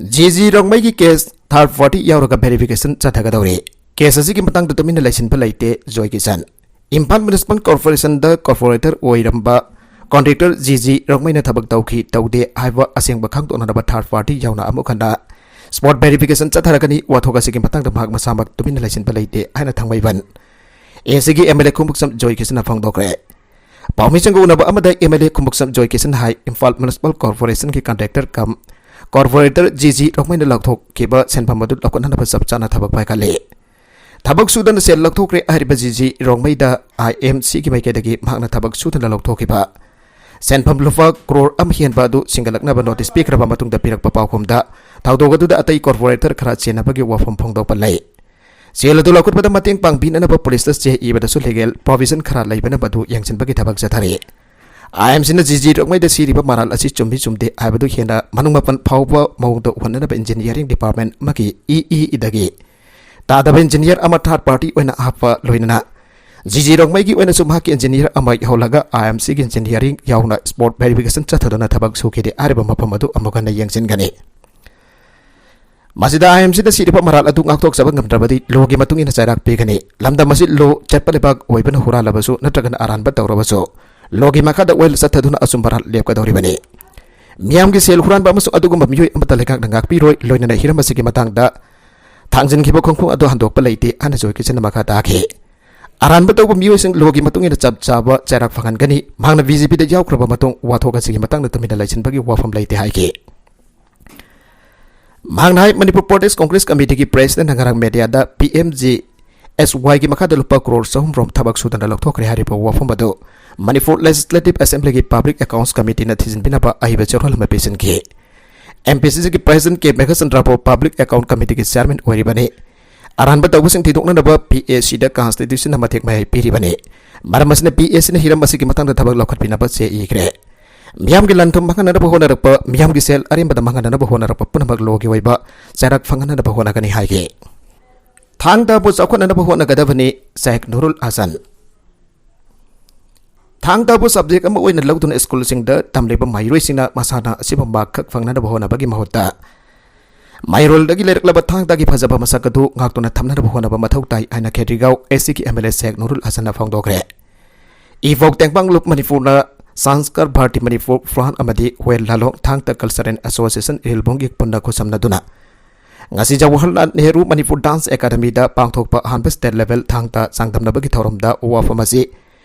ꯖꯤ ꯖꯤ ꯔꯣꯡꯃꯩꯒꯤ ꯀꯦꯁ ꯊꯥꯔꯗ ꯄꯥꯔꯇꯤ ꯌꯥꯎꯔꯒ ꯚꯦꯔꯤꯐꯤꯀꯦꯁꯟ ꯆꯠꯊꯒꯗꯧꯔꯤ꯫ ꯀꯦꯁ ꯑꯁꯤꯒꯤ ꯃꯇꯥꯡꯗ ꯇꯨꯃꯤꯟꯅ ꯂꯩꯁꯤꯟꯕ ꯂꯩꯇꯦ ꯖꯣꯏ ꯀꯤꯁꯟ꯫ ꯏꯝꯐꯥꯜ ꯃ꯭ꯌꯨꯅꯤꯁꯤꯄꯥꯜ ꯀꯣꯔꯄꯣꯔꯦꯁꯟꯗ ꯀꯣꯔꯄꯣꯔꯦꯇꯔ ꯑꯣꯏꯔꯝꯕ ꯀꯣꯟꯇ꯭ꯔꯦꯛꯇꯔ ꯖꯤ ꯖꯤ ꯔꯣꯡꯃꯩꯅ ꯊꯕꯛ ꯇꯧꯈꯤ ꯇꯧꯗꯦ ꯍꯥꯏꯕ ꯑꯁꯦꯡꯕ ꯈꯪꯗꯣꯛꯅꯅꯕ ꯊꯥꯔꯗ ꯄꯥꯔꯇꯤ ꯌꯥꯎꯅ ꯑꯃꯨꯛ ꯍꯟꯅ ꯁ꯭ꯄꯣꯠ ꯚꯦꯔꯤꯐꯤꯀꯦꯁꯟ ꯆꯠꯊꯔꯒꯅꯤ꯫ ꯋꯥꯊꯣꯛ ꯑꯁꯤꯒꯤ ꯃꯇꯥꯡꯗ ꯃꯍꯥꯛ ꯃꯁꯥꯃꯛ ꯇꯨꯃꯤꯟꯅ ꯂꯩꯁꯤꯟꯕ ꯂꯩꯇꯦ ꯍꯥꯏꯅ ꯊꯥꯡꯃꯩꯕꯟ ꯑꯦ ꯁꯤꯒꯤ ꯑꯦꯝ ꯑꯦꯜ ꯑꯦ ꯈꯣꯡꯕꯨꯛꯁꯝ ꯖꯣꯏ ꯀꯤꯁꯟꯅ ꯐꯣꯡꯗꯣꯛꯈ꯭ꯔꯦ꯫ ꯄꯥꯎꯃꯤꯁꯤꯡꯒ ꯎꯅꯕ ꯑꯃꯗ M L A Khongbuksam Joykishan ꯍꯥꯏ, ꯏꯝꯐꯥꯜ ꯃ꯭ꯌꯨꯅꯤꯁꯤꯄꯥꯜ ꯀꯣꯔꯄꯣꯔꯦꯁꯟꯒꯤ contractor cum corporator G G ꯔꯣꯡꯃꯩꯅ ꯂꯧꯊꯣꯛꯈꯤꯕ ꯁꯦꯟꯐꯝ ꯑꯗꯨ ꯂꯧꯈꯠꯅꯅꯕ ꯆꯞ ꯆꯥꯅ ꯊꯕꯛ ꯄꯥꯏꯈꯠꯂꯤ꯫ ꯊꯕꯛ ꯁꯨꯗꯅ ꯁꯦꯜ ꯂꯧꯊꯣꯛꯈ꯭ꯔꯦ ꯍꯥꯏꯔꯤꯕ ꯖꯤ ꯖꯤ ꯔꯣꯡꯃꯩꯗ ꯑꯥꯏ ꯑꯦꯝ ꯁꯤꯒꯤ ꯃꯥꯏꯀꯩꯗꯒꯤ ꯃꯍꯥꯛꯅ ꯊꯕꯛ ꯁꯨꯗꯅ ꯂꯧꯊꯣꯛꯈꯤꯕ ꯁꯦꯟꯐꯝ ꯂꯨꯄꯥ ꯀ꯭ꯔꯣꯔ ꯑꯃ ꯍꯦꯟꯕ ꯑꯗꯨ ꯁꯤꯡꯒꯠꯂꯛꯅꯕ ꯅꯣꯇꯤꯁ ꯄꯤꯈ꯭ꯔꯕ ꯃꯇꯨꯡꯗ ꯄꯤꯔꯛꯄ ꯄꯥꯎꯈꯨꯝꯗ ꯊꯧꯗꯣꯛ ꯑꯗꯨꯗ ꯑꯇꯩ ꯀꯣꯔꯄꯣꯔꯦꯇꯔ ꯈꯔ ꯆꯦꯟꯅꯕꯒꯤ ꯋꯥꯐꯝ ꯐꯣꯡꯗꯣꯛꯄ ꯂꯩ꯫ ꯁꯦꯜ ꯑꯗꯨ ꯂꯧꯈꯠꯄꯗ ꯃꯇꯦꯡ ꯄꯥꯡꯕꯤꯅꯅꯕ ꯄꯨꯂꯤꯁꯇ ꯆꯦ ꯏꯕꯗꯁꯨ ꯂꯤꯒꯦꯜ ꯄ꯭ꯔꯣꯚꯤꯖꯟ ꯈꯔ ꯂꯩꯕꯅ ꯃꯗꯨ ꯌꯦꯡꯁꯤꯟꯕꯒꯤ ꯊꯕꯛ ꯆꯠꯊꯔꯤ꯫ ꯑꯥꯏ ꯑꯦꯝ ꯁꯤꯅ ꯖꯤ ꯖꯤ ꯔꯣꯡꯃꯩꯗ ꯁꯤꯔꯤꯕ ꯃꯔꯥꯜ ꯑꯁꯤ ꯆꯨꯝꯃꯤ ꯆꯨꯝꯗꯦ ꯍꯥꯏꯕꯗꯨ ꯍꯦꯟꯅ ꯃꯅꯨꯡ ꯃꯄꯥꯟ ꯐꯥꯎꯕ ꯃꯑꯣꯡꯗ ꯎꯍꯟꯅꯅꯕ ꯏꯟꯖꯤꯅꯤꯌꯥꯔꯤꯡ ꯗꯤꯄꯥꯔꯠꯃꯦꯟ ꯑꯃꯒꯤ ꯏ ꯏ ꯏꯗꯒꯤ ꯇꯥꯗꯕ ꯏꯟꯖꯤꯅꯤꯌꯥꯔ ꯑꯃ ꯊꯥꯔꯗ ꯄꯥꯔꯇꯤ ꯑꯣꯏꯅ ꯍꯥꯞꯄ ꯂꯣꯏꯅꯅ ꯖꯤ ꯖꯤ ꯔꯣꯡꯃꯩꯒꯤ ꯑꯣꯏꯅꯁꯨ ꯃꯍꯥꯛꯀꯤ ꯏꯟꯖꯤꯅꯤꯌꯥꯔ ꯑꯃ ꯌꯥꯎꯍꯜꯂꯒ ꯑꯥꯏ ꯑꯦꯝ ꯁꯤꯒꯤ ꯏꯟꯖꯤꯅꯤꯌꯥꯔꯤꯡ ꯌꯥꯎꯅ ꯁ꯭ꯄꯣꯠ ꯚꯦꯔꯤꯐꯤꯀꯦꯁꯟ ꯆꯠꯊꯗꯨꯅ ꯊꯕꯛ ꯁꯨꯈꯤꯗꯦ ꯍꯥꯏꯔꯤꯕ ꯃꯐꯝ ꯑꯗꯨ ꯑꯃꯨꯛ ꯍꯟꯅ ꯌꯦꯡꯁꯤꯟꯒꯅꯤ꯫ ꯃꯁꯤꯗ ꯑꯥꯏ ꯑꯦꯝ ꯁꯤꯗ ꯁꯤꯔꯤꯕ ꯃꯔꯥꯜ ꯑꯗꯨ ꯉꯥꯛꯊꯣꯛꯆꯕ ꯉꯝꯗ꯭ꯔꯕꯗꯤ ꯂꯣꯒꯤ ꯃꯇꯨꯡ ꯏꯟꯅ ꯆꯩꯔꯥꯛ ꯄꯤꯒꯅꯤ꯫ ꯂꯝꯗꯝ ꯑꯁꯤ ꯂꯣ ꯆꯠꯄ ꯂꯩꯕꯥꯛ ꯑꯣꯏꯕꯅ ꯍꯨꯔꯥꯜꯂꯕꯁꯨ ꯅꯠꯇ꯭ꯔꯒꯅ ꯑꯔꯥꯟꯕ ꯇꯧꯔꯕꯁꯨ ꯂꯣꯒꯤ ꯃꯈꯥꯗ ꯋꯥꯌꯦꯜ ꯆꯠꯊꯗꯨꯅ ꯑꯆꯨꯝꯕ ꯔꯥꯜ ꯂꯦꯞꯀꯗꯧꯔꯤꯕꯅꯤ꯫ ꯃꯤꯌꯥꯝꯒꯤ ꯁꯦꯜ ꯍꯨꯔꯥꯟꯕ ꯑꯃꯁꯨꯡ ꯑꯗꯨꯒꯨꯝꯕ ꯃꯤꯑꯣꯏ ꯑꯃꯠꯇ ꯂꯩꯉꯥꯛꯅ ꯉꯥꯛꯄꯤꯔꯣꯏ, ꯂꯣꯏꯅꯅ ꯍꯤꯔꯝ ꯑꯁꯤꯒꯤ ꯃꯇꯥꯡꯗ ꯊꯥꯡꯖꯤꯟꯈꯤꯕ ꯈꯣꯡꯐꯝ ꯑꯗꯨ ꯍꯟꯗꯣꯛꯄ ꯂꯩꯇꯦ ꯍꯥꯏꯅ ꯖꯣꯏ ꯀꯤꯁꯟꯅ ꯃꯈꯥ ꯇꯥꯈꯤ꯫ ꯑꯔꯥꯟꯕ ꯇꯧꯕ ꯃꯤꯑꯣꯏꯁꯤꯡ ꯂꯣꯒꯤ ꯃꯇꯨꯡ ꯏꯟꯅ ꯆꯞ ꯆꯥꯕ ꯆꯩꯔꯥꯛ ꯐꯪꯍꯟꯒꯅꯤ꯫ ꯃꯍꯥꯛꯅ ꯕꯤ ꯖꯦ ꯄꯤꯗ ꯌꯥꯎꯈ꯭ꯔꯕ ꯃꯇꯨꯡ ꯋꯥꯊꯣꯛ ꯑꯁꯤꯒꯤ ꯃꯇꯥꯡꯗ ꯇꯨꯃꯤꯟꯅ ꯂꯩꯁꯤꯟꯕꯒꯤ ꯋꯥꯐꯝ ꯂꯩꯇꯦ ꯍꯥꯏꯈꯤ꯫ ꯃꯍꯥꯛꯅ ꯍꯥꯏ, ꯃꯅꯤꯄꯨꯔ ꯄ꯭ꯔꯗꯦꯁ ꯀꯣꯡꯒ꯭ꯔꯦꯁ ꯀꯃꯤꯇꯤꯒꯤ ꯄ꯭ꯔꯦꯁꯤꯗꯦꯟꯠꯅ ꯉꯔꯥꯡ ꯃꯦꯗꯤꯌꯥꯗ ꯄꯤ ꯑꯦꯝ ꯖꯤ ꯑꯦꯁ ꯋꯥꯏꯒꯤ ꯃꯈꯥꯗ ꯂꯨꯄꯥ ꯀ꯭ꯔꯣꯔ ꯆꯍꯨꯝ ꯔꯣꯝ ꯊꯕꯛ ꯁꯨꯗꯅ ꯂꯧꯊꯣꯛꯈ꯭ꯔꯦ ꯍꯥꯏꯔꯤꯕ ꯋꯥꯐꯝ ꯑꯗꯨ ꯃꯅꯤꯄꯨꯔ ꯂꯦꯖꯤꯁꯂꯦꯇꯤꯚ ꯑꯦꯁꯦꯝꯕ꯭ꯂꯤꯒꯤ ꯄꯕ꯭ꯂꯤꯛ ꯑꯦꯀꯥꯎꯟꯠꯁ ꯀꯃꯤꯇꯤꯅ ꯊꯤꯖꯤꯟꯕꯤꯅꯕ ꯑꯏꯕ ꯆꯦꯔꯣꯜ ꯑꯃ ꯄꯤꯁꯤꯟꯈꯤ꯫ ꯑꯦꯝ ꯄꯤ ꯁꯤ ꯁꯤꯒꯤ ꯄ꯭ꯔꯦꯁꯤꯗꯦꯟꯠ ꯀꯦ ꯃꯦꯘꯆꯟꯗ꯭ꯔꯕꯨ ꯄꯕ꯭ꯂꯤꯛ ꯑꯦꯀꯥꯎꯟꯠ ꯀꯃꯤꯇꯤꯒꯤ ꯆꯤꯌꯥꯔꯃꯦꯟ ꯑꯣꯏꯔꯤꯕꯅꯤ꯫ ꯑꯔꯥꯟꯕ ꯇꯧꯕꯁꯤꯡ ꯊꯤꯗꯣꯛꯅꯅꯕ ꯄꯤ ꯑꯦ ꯁꯤꯗ ꯀꯟꯁꯇꯤꯇ꯭ꯌꯨꯁꯟꯅ ꯃꯇꯦꯛ ꯃꯍꯩ ꯄꯤꯔꯤꯕꯅꯤ꯫ ꯃꯔꯝ ꯑꯁꯤꯅ ꯄꯤ ꯑꯦ ꯁꯤꯅ ꯍꯤꯔꯝ ꯑꯁꯤꯒꯤ ꯃꯇꯥꯡꯗ ꯊꯕꯛ ꯂꯧꯈꯠꯄꯤꯅꯕ ꯆꯦ ꯏꯈ꯭ꯔꯦ꯫ ꯃꯤꯌꯥꯝꯒꯤ ꯂꯟ ꯊꯨꯝ ꯃꯥꯡꯍꯟꯅꯅꯕ ꯍꯣꯠꯅꯔꯛꯄ, ꯃꯤꯌꯥꯝꯒꯤ ꯁꯦꯜ ꯑꯔꯦꯝꯕꯗ ꯃꯥꯡꯍꯟꯅꯅꯕ ꯍꯣꯠꯅꯔꯛꯄ ꯄꯨꯝꯅꯃꯛ ꯂꯣꯒꯤ ꯑꯣꯏꯕ ꯆꯩꯔꯥꯛ ꯐꯪꯍꯟꯅꯅꯕ ꯍꯣꯠꯅꯒꯅꯤ ꯍꯥꯏꯈꯤ꯫ ꯊꯥꯡ ꯇꯥꯕꯨ ꯆꯥꯎꯈꯠꯅꯅꯕ ꯍꯣꯠꯅꯒꯗꯕꯅꯤ, ꯁꯦꯈ ꯅꯨꯔꯨꯜ ꯍꯁꯟ꯫ ꯊꯥꯡ ꯇꯥꯕꯨ ꯁꯕꯖꯦꯛ ꯑꯃ ꯑꯣꯏꯅ ꯂꯧꯗꯨꯅ ꯁ꯭ꯀꯨꯜꯁꯤꯡꯗ ꯇꯝꯂꯤꯕ ꯃꯍꯩꯔꯣꯏꯁꯤꯡꯅ ꯃꯁꯥꯟꯅ ꯑꯁꯤꯕꯨ ꯃꯥꯔꯛ ꯈꯛ ꯐꯪꯅꯅꯕ ꯍꯣꯠꯅꯕꯒꯤ ꯃꯍꯨꯠꯇ ꯃꯩꯔꯣꯜꯗꯒꯤ ꯂꯩꯔꯛꯂꯕ ꯊꯥꯡ ꯇꯥꯒꯤ ꯐꯖꯕ ꯃꯁꯛ ꯑꯗꯨ ꯉꯥꯛꯇꯨꯅ ꯊꯝꯅꯅꯕ ꯍꯣꯠꯅꯕ ꯃꯊꯧ ꯇꯥꯏ ꯍꯥꯏꯅ ꯈꯦꯇ꯭ꯔꯤꯒꯥꯎ ꯑꯦꯁ ꯁꯤꯒꯤ ꯑꯦꯝ ꯑꯦꯜ ꯑꯦ ꯁꯦꯈ ꯅꯨꯔꯨꯜ ꯍꯁꯟꯅ ꯐꯣꯡꯗꯣꯛꯈ꯭ꯔꯦ꯫ ꯏꯕꯣꯛ ꯇꯦꯡꯕꯥꯡ ꯂꯨꯞ ꯃꯅꯤꯄꯨꯔꯅ ꯁꯪꯁꯀꯔ ꯚꯥꯔꯇꯤ ꯃꯅꯤꯄꯨꯔ, ꯐ꯭ꯔꯥꯟ ꯑꯃꯗꯤ ꯍꯨꯌꯦꯟ ꯂꯥꯂꯣꯡ ꯊꯥꯡ ꯇꯥ ꯀꯜꯆꯔꯦꯜ ꯑꯦꯁꯣꯁꯤꯌꯦꯁꯟ ꯏꯔꯤꯜꯕꯣꯡꯒꯤ ꯄꯨꯟꯅ ꯈꯨꯠꯁꯝꯅꯗꯨꯅ ꯉꯁꯤ ꯖꯋꯥꯍꯔꯂꯥꯜ ꯅꯦꯍꯔꯨ ꯃꯅꯤꯄꯨꯔ ꯗꯥꯟꯁ ꯑꯦꯀꯥꯗꯃꯤꯗ ꯄꯥꯡꯊꯣꯛꯄ ꯑꯍꯥꯟꯕ ꯁ꯭ꯇꯦꯠ ꯂꯦꯚꯦꯜ ꯊꯥꯡ ꯇꯥ ꯆꯥꯡꯗꯝꯅꯕꯒꯤ ꯊꯧꯔꯝꯗ ꯋꯥꯐꯝ ꯑꯁꯤ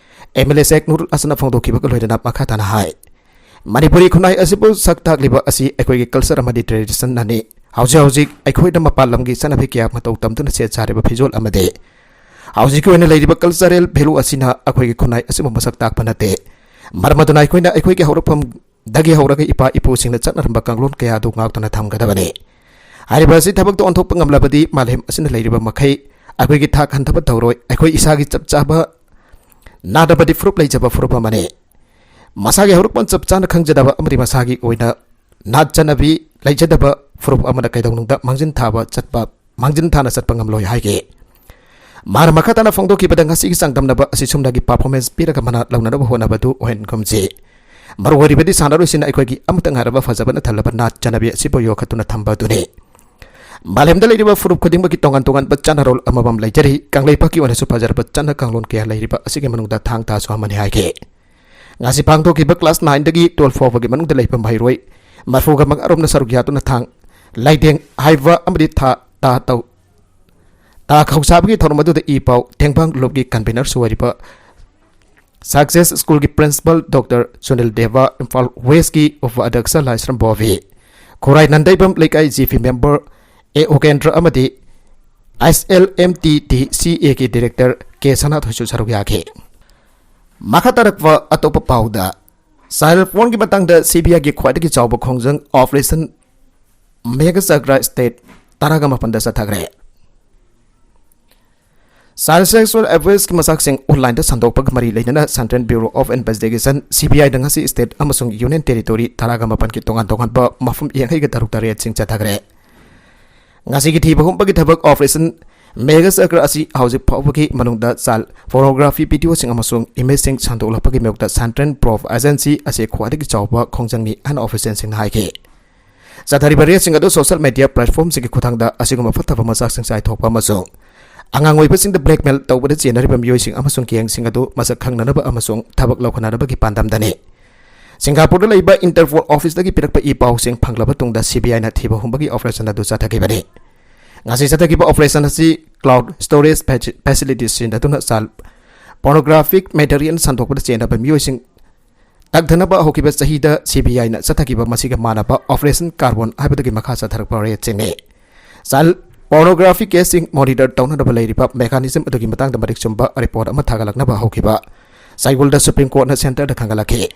ꯑꯦꯝ ꯑꯦꯜ ꯑꯦ ꯁꯦꯈ ꯅꯨꯔꯨꯜ ꯍꯁꯟꯅ ꯐꯣꯡꯗꯣꯛꯈꯤꯕꯒ ꯂꯣꯏꯅꯅ ꯃꯈꯥ ꯇꯥꯅ ꯍꯥꯏ꯫ ꯃꯅꯤꯄꯨꯔꯤ ꯈꯨꯟꯅꯥꯏ ꯑꯁꯤꯕꯨ ꯁꯛ ꯇꯥꯛꯂꯤꯕ ꯑꯁꯤ ꯑꯩꯈꯣꯏꯒꯤ ꯀꯜꯆꯔ ꯑꯃꯗꯤ ꯇ꯭ꯔꯦꯗꯤꯁꯟꯅꯅꯤ꯫ ꯍꯧꯖꯤꯛ ꯍꯧꯖꯤꯛ ꯑꯩꯈꯣꯏꯅ ꯃꯄꯥꯟ ꯂꯝꯒꯤ ꯆꯠꯅꯕꯤ ꯀꯌꯥ ꯃꯇꯧ ꯇꯝꯗꯨꯅ ꯁꯦꯠ ꯁꯥꯔꯤꯕ ꯐꯤꯖꯣꯜ ꯑꯃꯗꯤ ꯍꯧꯖꯤꯛꯀꯤ ꯑꯣꯏꯅ ꯂꯩꯔꯤꯕ ꯀꯜꯆꯔꯦꯜ ꯚꯦꯂꯨ ꯑꯁꯤꯅ ꯑꯩꯈꯣꯏꯒꯤ ꯈꯨꯟꯅꯥꯏ ꯑꯁꯤꯕꯨ ꯃꯁꯛ ꯇꯥꯛꯄ ꯅꯠꯇꯦ꯫ ꯃꯔꯝ ꯑꯗꯨꯅ ꯑꯩꯈꯣꯏꯅ ꯑꯩꯈꯣꯏꯒꯤ ꯍꯧꯔꯛꯐꯝꯗꯒꯤ ꯍꯧꯔꯒ ꯏꯄꯥ ꯏꯄꯨꯁꯤꯡꯅ ꯆꯠꯅꯔꯝꯕ ꯀꯥꯡꯂꯣꯟ ꯀꯌꯥ ꯑꯗꯨ ꯉꯥꯛꯇꯨꯅ ꯊꯝꯒꯗꯕꯅꯤ꯫ ꯍꯥꯏꯔꯤꯕ ꯑꯁꯤ ꯊꯕꯛꯇ ꯑꯣꯟꯊꯣꯛꯄ ꯉꯝꯂꯕꯗꯤ ꯃꯥꯂꯦꯝ ꯑꯁꯤꯅ ꯂꯩꯔꯤꯕ ꯃꯈꯩ ꯑꯩꯈꯣꯏꯒꯤ ꯊꯥꯛ ꯍꯟꯊꯕ ꯇꯧꯔꯣꯏ꯫ ꯑꯩꯈꯣꯏ ꯏꯁꯥꯒꯤ ꯆꯞ ꯆꯥꯕ ꯅꯥꯠ ꯑꯃꯗꯤ ꯐꯨꯔꯨꯞ ꯂꯩꯖꯕ ꯐꯨꯔꯨꯞ ꯑꯃꯅꯤ꯫ ꯃꯁꯥꯒꯤ ꯍꯧꯔꯛꯐꯝ ꯆꯞ ꯆꯥꯅ ꯈꯪꯖꯗꯕ ꯑꯃꯗꯤ ꯃꯁꯥꯒꯤ ꯑꯣꯏꯅ ꯅꯥꯠ ꯆꯠꯅꯕꯤ ꯂꯩꯖꯗꯕ ꯐꯨꯔꯨꯞ ꯑꯃꯅ ꯀꯩꯗꯧꯅꯨꯡꯗ ꯃꯥꯡꯖꯤꯟ ꯊꯥꯕ ꯆꯠꯄ, ꯃꯥꯡꯖꯤꯟ ꯊꯥꯅ ꯆꯠꯄ ꯉꯝꯂꯣꯏ ꯍꯥꯏꯈꯤ꯫ ꯃꯥꯅ ꯃꯈꯥ ꯇꯥꯅ ꯐꯣꯡꯗꯣꯛꯈꯤꯕꯗ, ꯉꯁꯤꯒꯤ ꯆꯥꯡꯗꯝꯅꯕ ꯑꯁꯤ ꯁꯨꯝꯅꯒꯤ ꯄꯔꯐꯣꯔꯃꯦꯟꯁ ꯄꯤꯔꯒ ꯃꯅꯥ ꯂꯧꯅꯅꯕ ꯍꯣꯠꯅꯕꯗꯨ ꯑꯣꯏꯍꯟꯒꯨꯝꯁꯤ꯫ ꯃꯔꯨꯑꯣꯏꯔꯤꯕꯗꯤ ꯁꯥꯟꯅꯔꯣꯏꯁꯤꯡꯅ ꯑꯩꯈꯣꯏꯒꯤ ꯑꯃꯠꯇ ꯉꯥꯏꯔꯕ ꯐꯖꯕꯅ ꯊꯜꯂꯕ ꯅꯥꯠ ꯆꯠꯅꯕꯤ ꯑꯁꯤꯕꯨ ꯌꯣꯛꯈꯠꯇꯨꯅ ꯊꯝꯕ ꯑꯗꯨꯅꯤ꯫ ꯃꯥꯂꯦꯝꯗ ꯂꯩꯔꯤꯕ ꯐꯨꯔꯨꯞ ꯈꯨꯗꯤꯡꯃꯛꯀꯤ ꯇꯣꯉꯥꯟ ꯇꯣꯉꯥꯟꯕ ꯆꯠꯅꯔꯣꯜ ꯑꯃꯃꯝ ꯂꯩꯖꯔꯤ꯫ ꯀꯪꯂꯩꯄꯥꯛꯀꯤ ꯑꯣꯏꯅꯁꯨ ꯐꯖꯔꯕ ꯆꯠꯅ ꯀꯥꯡꯂꯣꯟ ꯀꯌꯥ ꯂꯩꯔꯤꯕ ꯑꯁꯤꯒꯤ ꯃꯅꯨꯡꯗ ꯊꯥꯡ ꯇꯥꯁꯨ ꯑꯃꯅꯤ ꯍꯥꯏꯈꯤ꯫ ꯉꯁꯤ ꯄꯥꯡꯊꯣꯛꯈꯤꯕ ꯀ꯭ꯂꯥꯁ ꯅꯥꯏꯟꯗꯒꯤ ꯇꯨꯋꯦꯜꯐ ꯐꯥꯎꯕꯒꯤ ꯃꯅꯨꯡꯗ ꯂꯩꯕ ꯃꯍꯩꯔꯣꯏ ꯃꯔꯐꯨꯒ ꯃꯉꯥ ꯔꯣꯝꯅ ꯁꯔꯨꯛ ꯌꯥꯗꯨꯅ ꯊꯥꯡ ꯂꯩꯇꯦꯡ ꯍꯥꯏꯕ ꯑꯃꯗꯤ ꯊꯥ ꯇꯥ ꯇꯧ ꯇꯥ ꯈꯧꯁꯥꯕꯒꯤ ꯊꯧꯔꯝ ꯑꯗꯨꯗ ꯏ ꯄꯥꯎ ꯇꯦꯡꯕꯥꯡ ꯂꯨꯞꯀꯤ ꯀꯟꯚꯦꯅꯔꯁꯨ ꯑꯣꯏꯔꯤꯕ ꯁꯛꯁꯦꯁ ꯁ꯭ꯀꯨꯜꯒꯤ ꯄ꯭ꯔꯤꯟꯁꯤꯄꯜ ꯗꯣꯛꯇꯔ ꯁꯨꯅꯤꯜ ꯗꯦꯕ, ꯏꯝꯐꯥꯜ ꯋꯦꯁꯀꯤ ꯎꯄ ꯑꯗ꯭ꯌꯛꯁ ꯂꯥꯏꯁ꯭ꯔꯝ ꯕꯣꯕꯤ, ꯈꯨꯔꯥꯏ ꯅꯟꯗꯩꯕꯝ ꯂꯩꯀꯥꯏ ꯖꯤ ꯄꯤ ꯃꯦꯝꯕꯔ ꯑꯦ ꯎꯒꯦꯟꯗ꯭ꯔ ꯑꯃꯗꯤ ꯑꯦꯁ ꯑꯦꯜ ꯑꯦꯝ ꯇꯤ ꯗꯤ ꯁꯤ ꯑꯦꯒꯤ ꯗꯤꯔꯦꯛꯇꯔ ꯀꯦ ꯁꯅꯥꯊꯣꯏꯁꯨ ꯁꯔꯨꯛ ꯌꯥꯈꯤ꯫ ꯃꯈꯥ ꯇꯥꯔꯛꯄ ꯑꯇꯣꯞꯄ ꯄꯥꯎꯗ, ꯆꯥꯏꯜ ꯄꯣꯔꯟꯒꯤ ꯃꯇꯥꯡꯗ ꯁꯤ ꯕꯤ ꯑꯥꯏꯒꯤ ꯈ꯭ꯋꯥꯏꯗꯒꯤ ꯆꯥꯎꯕ ꯈꯣꯡꯖꯪ ꯑꯣꯄꯔꯦꯁꯟ ꯃꯦꯘ ꯆꯀ꯭ꯔ ꯁ꯭ꯇꯦꯠ ꯇꯔꯥꯒ ꯃꯥꯄꯟꯗ ꯆꯠꯊꯈ꯭ꯔꯦ꯫ ꯆꯥꯏꯜ ꯁꯦꯛꯁꯨꯑꯦꯜ ꯑꯦꯕ꯭ꯌꯨꯁꯀꯤ ꯃꯆꯥꯛꯁꯤꯡ ꯑꯣꯟꯂꯥꯏꯟꯗ ꯁꯟꯗꯣꯛꯄꯒ ꯃꯔꯤ ꯂꯩꯅꯅ central bureau of investigation, C B ꯑꯥꯏꯗ ꯉꯁꯤ ꯁ꯭ꯇꯦꯠ ꯑꯃꯁꯨꯡ ꯌꯨꯅꯤꯌꯟ ꯇꯦꯔꯤꯇꯣꯔꯤ ꯇꯔꯥꯒ ꯃꯥꯄꯟꯒꯤ ꯇꯣꯉꯥꯟ ꯇꯣꯉꯥꯟꯕ ꯃꯐꯝ ꯌꯥꯡꯈꯩꯒ ꯇꯔꯨꯛ ꯇꯔꯦꯠꯁꯤꯡ ꯆꯠꯊꯈ꯭ꯔꯦ꯫ ꯉꯁꯤꯒꯤ ꯊꯤꯕ ꯍꯨꯝꯕꯒꯤ ꯊꯕꯛ ꯑꯣꯄꯔꯦꯁꯟ ꯃꯦꯘ ꯆꯀ꯭ꯔ ꯑꯁꯤ ꯍꯧꯖꯤꯛ ꯐꯥꯎꯕꯒꯤ ꯃꯅꯨꯡꯗ ꯆꯥꯏꯜ ꯄꯣꯔꯅꯣꯒ꯭ꯔꯥꯐꯤ ꯚꯤꯗꯤꯑꯣꯁꯤꯡ ꯑꯃꯁꯨꯡ ꯏꯃꯦꯖꯁꯤꯡ ꯁꯟꯗꯣꯛꯂꯛꯄꯒꯤ ꯃꯥꯌꯣꯛꯇ ꯁꯦꯟꯇ꯭ꯔꯦꯜ ꯕ꯭ꯌꯨꯔꯣ ꯑꯣꯐ ꯏꯟꯚꯦꯁꯇꯤꯒꯦꯁꯟ ꯑꯁꯤ ꯈ꯭ꯋꯥꯏꯗꯒꯤ ꯆꯥꯎꯕ ꯈꯣꯡꯖꯪꯅꯤ ꯍꯥꯏꯅ ꯑꯣꯐꯤꯁꯤꯌꯦꯜꯁꯤꯡꯅ ꯍꯥꯏꯈꯤ꯫ ꯆꯠꯊꯔꯤꯕ ꯔꯦꯠꯁꯤꯡ ꯑꯗꯨ ꯁꯣꯁꯤꯌꯦꯜ ꯃꯤꯗꯤꯌꯥ ꯄ꯭ꯂꯦꯠꯐꯣꯔꯝꯁꯤꯡꯒꯤ ꯈꯨꯠꯊꯥꯡꯗ ꯑꯁꯤꯒꯨꯝꯕ ꯐꯠꯇꯕ ꯃꯆꯥꯛꯁꯤꯡ ꯆꯥꯏꯊꯣꯛꯄ ꯑꯃꯁꯨꯡ ꯑꯉꯥꯡ ꯑꯣꯏꯕꯁꯤꯡꯗ ꯕ꯭ꯂꯦꯛꯃꯦꯜ ꯇꯧꯕꯗ ꯆꯦꯟꯅꯔꯤꯕ ꯃꯤꯑꯣꯏꯁꯤꯡ ꯑꯃꯁꯨꯡ ꯒꯦꯡꯁꯤꯡ ꯑꯗꯨ ꯃꯁꯛ ꯈꯪꯅꯅꯕ ꯑꯃꯁꯨꯡ ꯊꯕꯛ ꯂꯧꯈꯠꯅꯅꯕꯒꯤ ꯄꯥꯟꯗꯝꯗꯅꯤ꯫ ꯁꯤꯡꯒꯥꯄꯨꯔꯗ ꯂꯩꯕ ꯏꯟꯇꯔꯄꯣꯜ ꯑꯣꯐꯤꯁꯇꯒꯤ ꯄꯤꯔꯛꯄ ꯏ ꯄꯥꯎꯁꯤꯡ ꯐꯪꯂꯕ ꯇꯨꯡꯗ ꯁꯤ ꯕꯤ ꯑꯥꯏꯅ ꯊꯤꯕ ꯍꯨꯝꯕꯒꯤ ꯑꯣꯄꯔꯦꯁꯟ ꯑꯗꯨ ꯆꯠꯊꯈꯤꯕꯅꯤ꯫ ꯉꯁꯤ ꯆꯠꯊꯈꯤꯕ ꯑꯣꯄꯔꯦꯁꯟ ꯑꯁꯤ ꯀ꯭ꯂꯥꯎꯗ ꯁ꯭ꯇꯣꯔꯦꯖ ꯐꯦꯁꯤꯂꯤꯇꯤ ꯁꯤꯖꯤꯟꯅꯗꯨꯅ ꯆꯥꯏꯜ ꯄꯣꯔꯅꯣꯒ꯭ꯔꯥꯐꯤꯛ ꯃꯦꯇꯔꯤꯌꯦꯜ ꯁꯟꯗꯣꯛꯄꯗ ꯆꯦꯟꯅꯕ ꯃꯤꯑꯣꯏꯁꯤꯡ ꯇꯛꯊꯅꯕ ꯍꯧꯈꯤꯕ ꯆꯍꯤꯗ ꯁꯤ ꯕꯤ ꯑꯥꯏꯅ ꯆꯠꯊꯈꯤꯕ ꯃꯁꯤꯒ ꯃꯥꯟꯅꯕ ꯑꯣꯄꯔꯦꯁꯟ ꯀꯥꯔꯕꯣꯟ ꯍꯥꯏꯕꯗꯨꯒꯤ ꯃꯈꯥ ꯆꯠꯊꯔꯛꯄ ꯔꯦꯠꯁꯤꯡꯅꯤ꯫ ꯆꯥꯏꯜ ꯄꯣꯔꯅꯣꯒ꯭ꯔꯥꯐꯤ ꯀꯦꯁꯁꯤꯡ ꯃꯣꯅꯤꯇꯔ ꯇꯧꯅꯅꯕ ꯂꯩꯔꯤꯕ ꯃꯦꯀꯥꯅꯤꯖꯝ ꯑꯗꯨꯒꯤ ꯃꯇꯥꯡꯗ ꯃꯔꯤꯛ ꯆꯨꯝꯕ ꯔꯤꯄꯣꯔꯠ ꯑꯃ ꯊꯥꯒꯠꯂꯛꯅꯕ ꯍꯧꯈꯤꯕ ꯆꯌꯣꯜꯗ ꯁꯨꯄ꯭ꯔꯤꯝ ꯀꯣꯔꯠꯅ ꯁꯦꯟꯇꯔꯗ ꯈꯪꯒꯠꯂꯛꯈꯤ꯫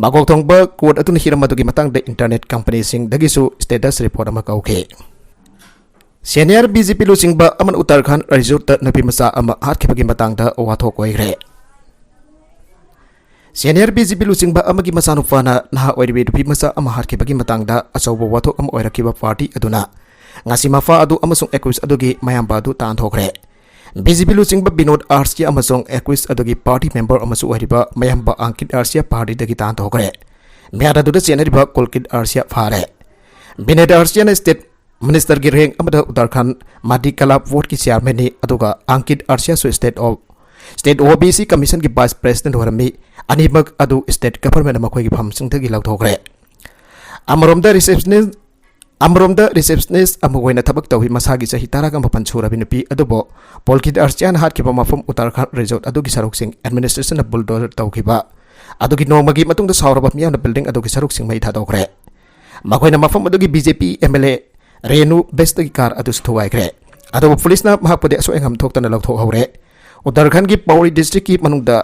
ꯃꯀꯣꯛ ꯊꯣꯡꯕ ꯀꯣꯔꯠ ꯑꯗꯨꯅ ꯍꯤꯔꯝ ꯑꯗꯨꯒꯤ ꯃꯇꯥꯡꯗ ꯏꯟꯇꯔꯅꯦꯠ ꯀꯝꯄꯅꯤꯁꯤꯡꯗꯒꯤꯁꯨ ꯁ꯭ꯇꯦꯇꯁ ꯔꯤꯄꯣꯔꯠ ꯑꯃ ꯀꯧꯈꯤ꯫ ꯁꯦꯅꯤꯌꯔ ꯕꯤ ꯖꯦ ꯄꯤ ꯂꯨꯆꯤꯡꯕ ꯑꯃꯅ ꯎꯠꯇꯔꯈꯟꯗ ꯔꯤꯖꯣꯔꯠꯇ ꯅꯨꯄꯤ ꯃꯆꯥ ꯑꯃ ꯍꯥꯠꯈꯤꯕꯒꯤ ꯃꯇꯥꯡꯗ ꯋꯥꯊꯣꯛ ꯑꯣꯏꯈ꯭ꯔꯦ꯫ ꯁꯦꯅꯤꯌꯔ ꯕꯤ ꯖꯦ ꯄꯤ ꯂꯨꯆꯤꯡꯕ ꯑꯃꯒꯤ ꯃꯆꯥꯅꯨꯄꯥꯅ ꯅꯍꯥ ꯑꯣꯏꯔꯤꯕꯤ ꯅꯨꯄꯤ ꯃꯆꯥ ꯑꯃ ꯍꯥꯠꯈꯤꯕꯒꯤ ꯃꯇꯥꯡꯗ ꯑꯆꯧꯕ ꯋꯥꯊꯣꯛ ꯑꯃ ꯑꯣꯏꯔꯛꯈꯤꯕ ꯄꯥꯔꯇꯤ ꯑꯗꯨꯅ ꯉꯁꯤ ꯃꯄꯥ ꯑꯗꯨ ꯑꯃꯁꯨꯡ ꯑꯦꯀ꯭ꯌꯨꯁ ꯑꯗꯨꯒꯤ ꯃꯌꯥꯝꯕ ꯑꯗꯨ ꯇꯥꯟꯊꯣꯛꯈ꯭ꯔꯦ꯫ ꯕꯤ ꯖꯦ ꯄꯤ ꯂꯨꯆꯤꯡꯕ ꯕꯤꯅꯣꯗ ꯑꯥꯔꯁꯤꯌꯥ ꯑꯃꯁꯨꯡ ꯑꯦꯀ꯭ꯌꯨꯁ ꯑꯗꯨꯒꯤ ꯄꯥꯔꯇꯤ ꯃꯦꯝꯕꯔ ꯑꯃꯁꯨ ꯑꯣꯏꯔꯤꯕ ꯃꯌꯥꯝꯕ ꯑꯪꯀꯤꯠ ꯑꯥꯔꯁꯤꯌꯥ ꯄꯥꯔꯇꯤꯗꯒꯤ ꯇꯥꯟꯊꯣꯛꯈ꯭ꯔꯦ꯫ ꯃꯤꯍꯥꯠ ꯑꯗꯨꯗ ꯆꯦꯟꯅꯔꯤꯕ ꯀꯨꯜꯀꯤꯠ ꯑꯥꯔꯁꯤꯌꯥ ꯐꯥꯔꯦ꯫ ꯕꯤꯅꯣꯗ ꯑꯥꯔꯁꯤꯌꯥꯅ ꯁ꯭ꯇꯦꯠ ꯃꯤꯅꯤꯁꯇꯔꯒꯤ ꯔꯦꯡꯛ ꯑꯃꯗ ꯎꯠꯇꯔꯈꯟꯗ ꯃꯥꯗꯤ ꯀꯂꯥ ꯕꯣꯔꯗꯀꯤ ꯆꯤꯌꯥꯔꯃꯦꯟꯅꯤ, ꯑꯗꯨꯒ ꯑꯪꯀꯤꯠ ꯑꯥꯔꯁꯤꯌꯥꯁꯨ ꯁ꯭ꯇꯦꯠ ꯑꯣꯐ, ꯁ꯭ꯇꯦꯠ ꯑꯣ ꯕꯤ ꯁꯤ ꯀꯃꯤꯁꯟꯒꯤ ꯚꯥꯏꯁ ꯄ꯭ꯔꯦꯁꯤꯗꯦꯟꯠ ꯑꯣꯏꯔꯝꯃꯤ꯫ ꯑꯅꯤꯃꯛ ꯑꯗꯨ ꯁ꯭ꯇꯦꯠ ꯒꯚꯔꯟꯃꯦꯟꯠꯅ ꯃꯈꯣꯏꯒꯤ ꯐꯝꯁꯤꯡꯗꯒꯤ ꯂꯧꯊꯣꯛꯈ꯭ꯔꯦ꯫ ꯑꯃꯔꯣꯝꯗ ꯔꯤꯁꯦꯞꯁꯅꯤꯁ, ꯑꯃꯔꯣꯝꯗ ꯔꯤꯁꯦꯞꯁꯅꯤꯁ ꯑꯃ ꯑꯣꯏꯅ ꯊꯕꯛ ꯇꯧꯏ, ꯃꯁꯥꯒꯤ ꯆꯍꯤ ꯇꯔꯥꯒ ꯃꯥꯄꯟ ꯁꯨꯔꯕꯤ ꯅꯨꯄꯤ ꯑꯗꯨꯕꯨ ꯄꯨꯜꯀꯤꯠ ꯑꯥꯔꯁꯤꯌꯥꯅ ꯍꯥꯠꯈꯤꯕ ꯃꯐꯝ ꯎꯠꯇꯔꯈꯟꯗ ꯔꯤꯖꯣꯔꯠ ꯑꯗꯨꯒꯤ ꯁꯔꯨꯛꯁꯤꯡ ꯑꯦꯗꯃꯤꯅꯤꯁꯇ꯭ꯔꯦꯁꯟꯅ ꯕꯨꯜꯗꯣꯖꯔ ꯇꯧꯈꯤꯕ ꯑꯗꯨꯒꯤ ꯅꯣꯡꯃꯒꯤ ꯃꯇꯨꯡꯗ ꯁꯥꯎꯔꯕ ꯃꯤꯌꯥꯝꯅ ꯕꯤꯜꯗꯤꯡ ꯑꯗꯨꯒꯤ ꯁꯔꯨꯛꯁꯤꯡ ꯃꯩ ꯊꯥꯗꯣꯛꯈ꯭ꯔꯦ꯫ ꯃꯈꯣꯏꯅ ꯃꯐꯝ ꯑꯗꯨꯒꯤ B J P M L A Renu ꯕꯦꯁꯇꯒꯤ ꯀꯥꯔ ꯑꯗꯨꯁꯨ ꯊꯨꯒꯥꯏꯈ꯭ꯔꯦ꯫ ꯑꯗꯨꯕꯨ ꯄꯨꯂꯤꯁꯅ ꯃꯍꯥꯛꯄꯨꯗꯤ ꯑꯁꯣꯏ ꯑꯉꯥꯝ ꯊꯣꯛꯇꯅ ꯂꯧꯊꯣꯛꯍꯧꯔꯦ꯫ ꯎꯠꯇꯔꯈꯟꯗꯒꯤ ꯄꯧꯔꯤ ꯗꯤꯁꯇ꯭ꯔꯤꯛꯀꯤ ꯃꯅꯨꯡꯗ